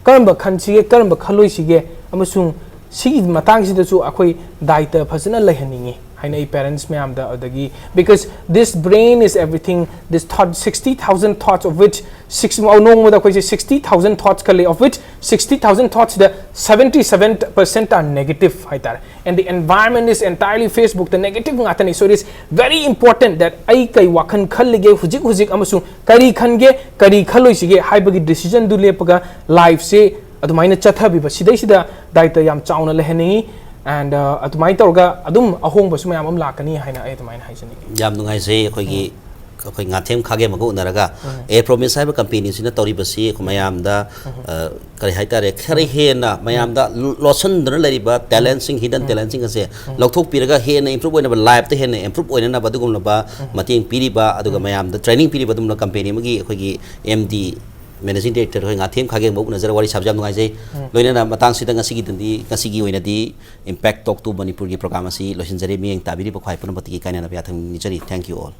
ꯀꯔꯝꯕ ꯈꯟꯁꯤꯒꯦ, ꯀꯔꯝꯕ ꯈꯜꯂꯣꯏꯁꯤꯒꯦ, ꯑꯃꯁꯨꯡ ꯁꯤꯒꯤ ꯃꯇꯥꯡꯁꯤꯗꯁꯨ ꯑꯩꯈꯣꯏ ꯗꯥꯏꯇ ꯐꯖꯅ ꯂꯩꯍꯟꯅꯤꯡꯉꯤ ꯍꯥꯏꯅ ꯑꯩ parents ꯃꯌꯥꯝꯗ, ꯑꯗꯒꯤ because this brain is everything, this thought, sixty thousand thoughts of which six, ꯅꯣꯡꯃꯗ ꯑꯩꯈꯣꯏꯁꯦ sixty thousand thoughts ꯈꯜꯂꯤ, of which sixty thousand thoughtsꯁꯤꯗ seventy seven percent are negative ꯍꯥꯏꯇꯥꯔꯦ꯫ And the environment is entirely Facebookꯇ negative ꯉꯥꯛꯇꯅꯤ꯫ So it is very important that ꯑꯩ ꯀꯩ ꯋꯥꯈꯜ ꯈꯜꯂꯤꯒꯦ ꯍꯧꯖꯤꯛ ꯍꯧꯖꯤꯛ ꯑꯃꯁꯨꯡ ꯀꯔꯤ ꯈꯟꯒꯦ, ꯀꯔꯤ ꯈꯜꯂꯣꯏꯁꯤꯒꯦ ꯍꯥꯏꯕꯒꯤ decisionꯗꯨ ꯂꯦꯞꯄꯒ lifeꯁꯦ ꯑꯗꯨꯃꯥꯏꯅ ꯆꯠꯊꯕꯤꯕ, ꯁꯤꯗꯩꯁꯤꯗ ꯗꯥꯏꯇ ꯌꯥꯝ ꯆꯥꯎꯅ ꯂꯩꯍꯟꯅꯤꯡꯉꯤ꯫ And ꯑꯗꯨꯃꯥꯏꯅ ꯇꯧꯔꯒ ꯑꯗꯨꯝ ꯑꯍꯣꯡꯕꯁꯨ ꯃꯌꯥꯝ ꯑꯃ ꯂꯥꯛꯀꯅꯤ ꯍꯥꯏꯅ ꯑꯩ ꯑꯗꯨꯃꯥꯏꯅ ꯍꯥꯏꯖꯅꯤꯡꯉꯤ꯫ ꯌꯥꯝ ꯅꯨꯡꯉꯥꯏꯖꯩ꯫ ꯑꯩꯈꯣꯏꯒꯤ ꯑꯩꯈꯣꯏ ꯉꯥꯊꯦꯝ ꯈꯥꯒꯦꯝꯕꯒ ꯎꯅꯔꯒ A Promise ꯍꯥꯏꯕ companyꯁꯤꯅ ꯇꯧꯔꯤꯕꯁꯤ ꯑꯩꯈꯣꯏ ꯃꯌꯥꯝꯗ ꯑ, ꯀꯔꯤ ꯍꯥꯏꯇꯥꯔꯦ, ꯈꯔ ꯍꯦꯟꯅ ꯃꯌꯥꯝꯗ ꯂꯣꯠꯁꯤꯟꯗꯨꯅ ꯂꯩꯔꯤꯕ talentꯁꯤꯡ, hidden talentꯁꯤꯡ ꯑꯁꯦ ꯂꯧꯊꯣꯛꯄꯤꯔꯒ ꯍꯦꯟꯅ improve ꯑꯣꯏꯅꯕ, lifeꯇ ꯍꯦꯟꯅ improve ꯑꯣꯏꯅꯅꯕ ꯑꯗꯨꯒꯨꯝꯂꯕ ꯃꯇꯦꯡ ꯄꯤꯔꯤꯕ, ꯑꯗꯨꯒ ꯃꯌꯥꯝꯗ training ꯄꯤꯔꯤꯕ ꯑꯗꯨꯒꯨꯝꯂꯕ company ꯑꯃꯒꯤ ꯑꯩꯈꯣꯏꯒꯤ MD, managing director ꯑꯩꯈꯣꯏ ꯉꯥꯊꯦꯝ ꯈꯥꯒꯦꯝꯕ ꯎꯅꯖꯔꯒ ꯋꯥꯔꯤ ꯁꯥꯕꯁꯦ ꯌꯥꯝ ꯅꯨꯡꯉꯥꯏꯖꯩ꯫ ꯂꯣꯏꯅꯅ ꯃꯇꯥꯡꯁꯤꯗ ꯉꯁꯤꯒꯤꯗꯗꯤ, ꯉꯁꯤꯒꯤ ꯑꯣꯏꯅꯗꯤ Impact Talk to ꯃꯅꯤꯄꯨꯔꯒꯤ program ꯑꯁꯤ ꯂꯣꯏꯁꯤꯟꯖꯔꯦ꯫ ꯃꯤꯠꯌꯦꯡ ꯇꯥꯕꯤꯔꯤꯕ ꯈ꯭ꯋꯥꯏ ꯄꯨꯝꯅꯃꯛꯇꯒꯤ ꯀꯥꯏꯅꯅꯕ ꯌꯥꯊꯪ ꯅꯤꯖꯔꯤ꯫ Thank you all꯫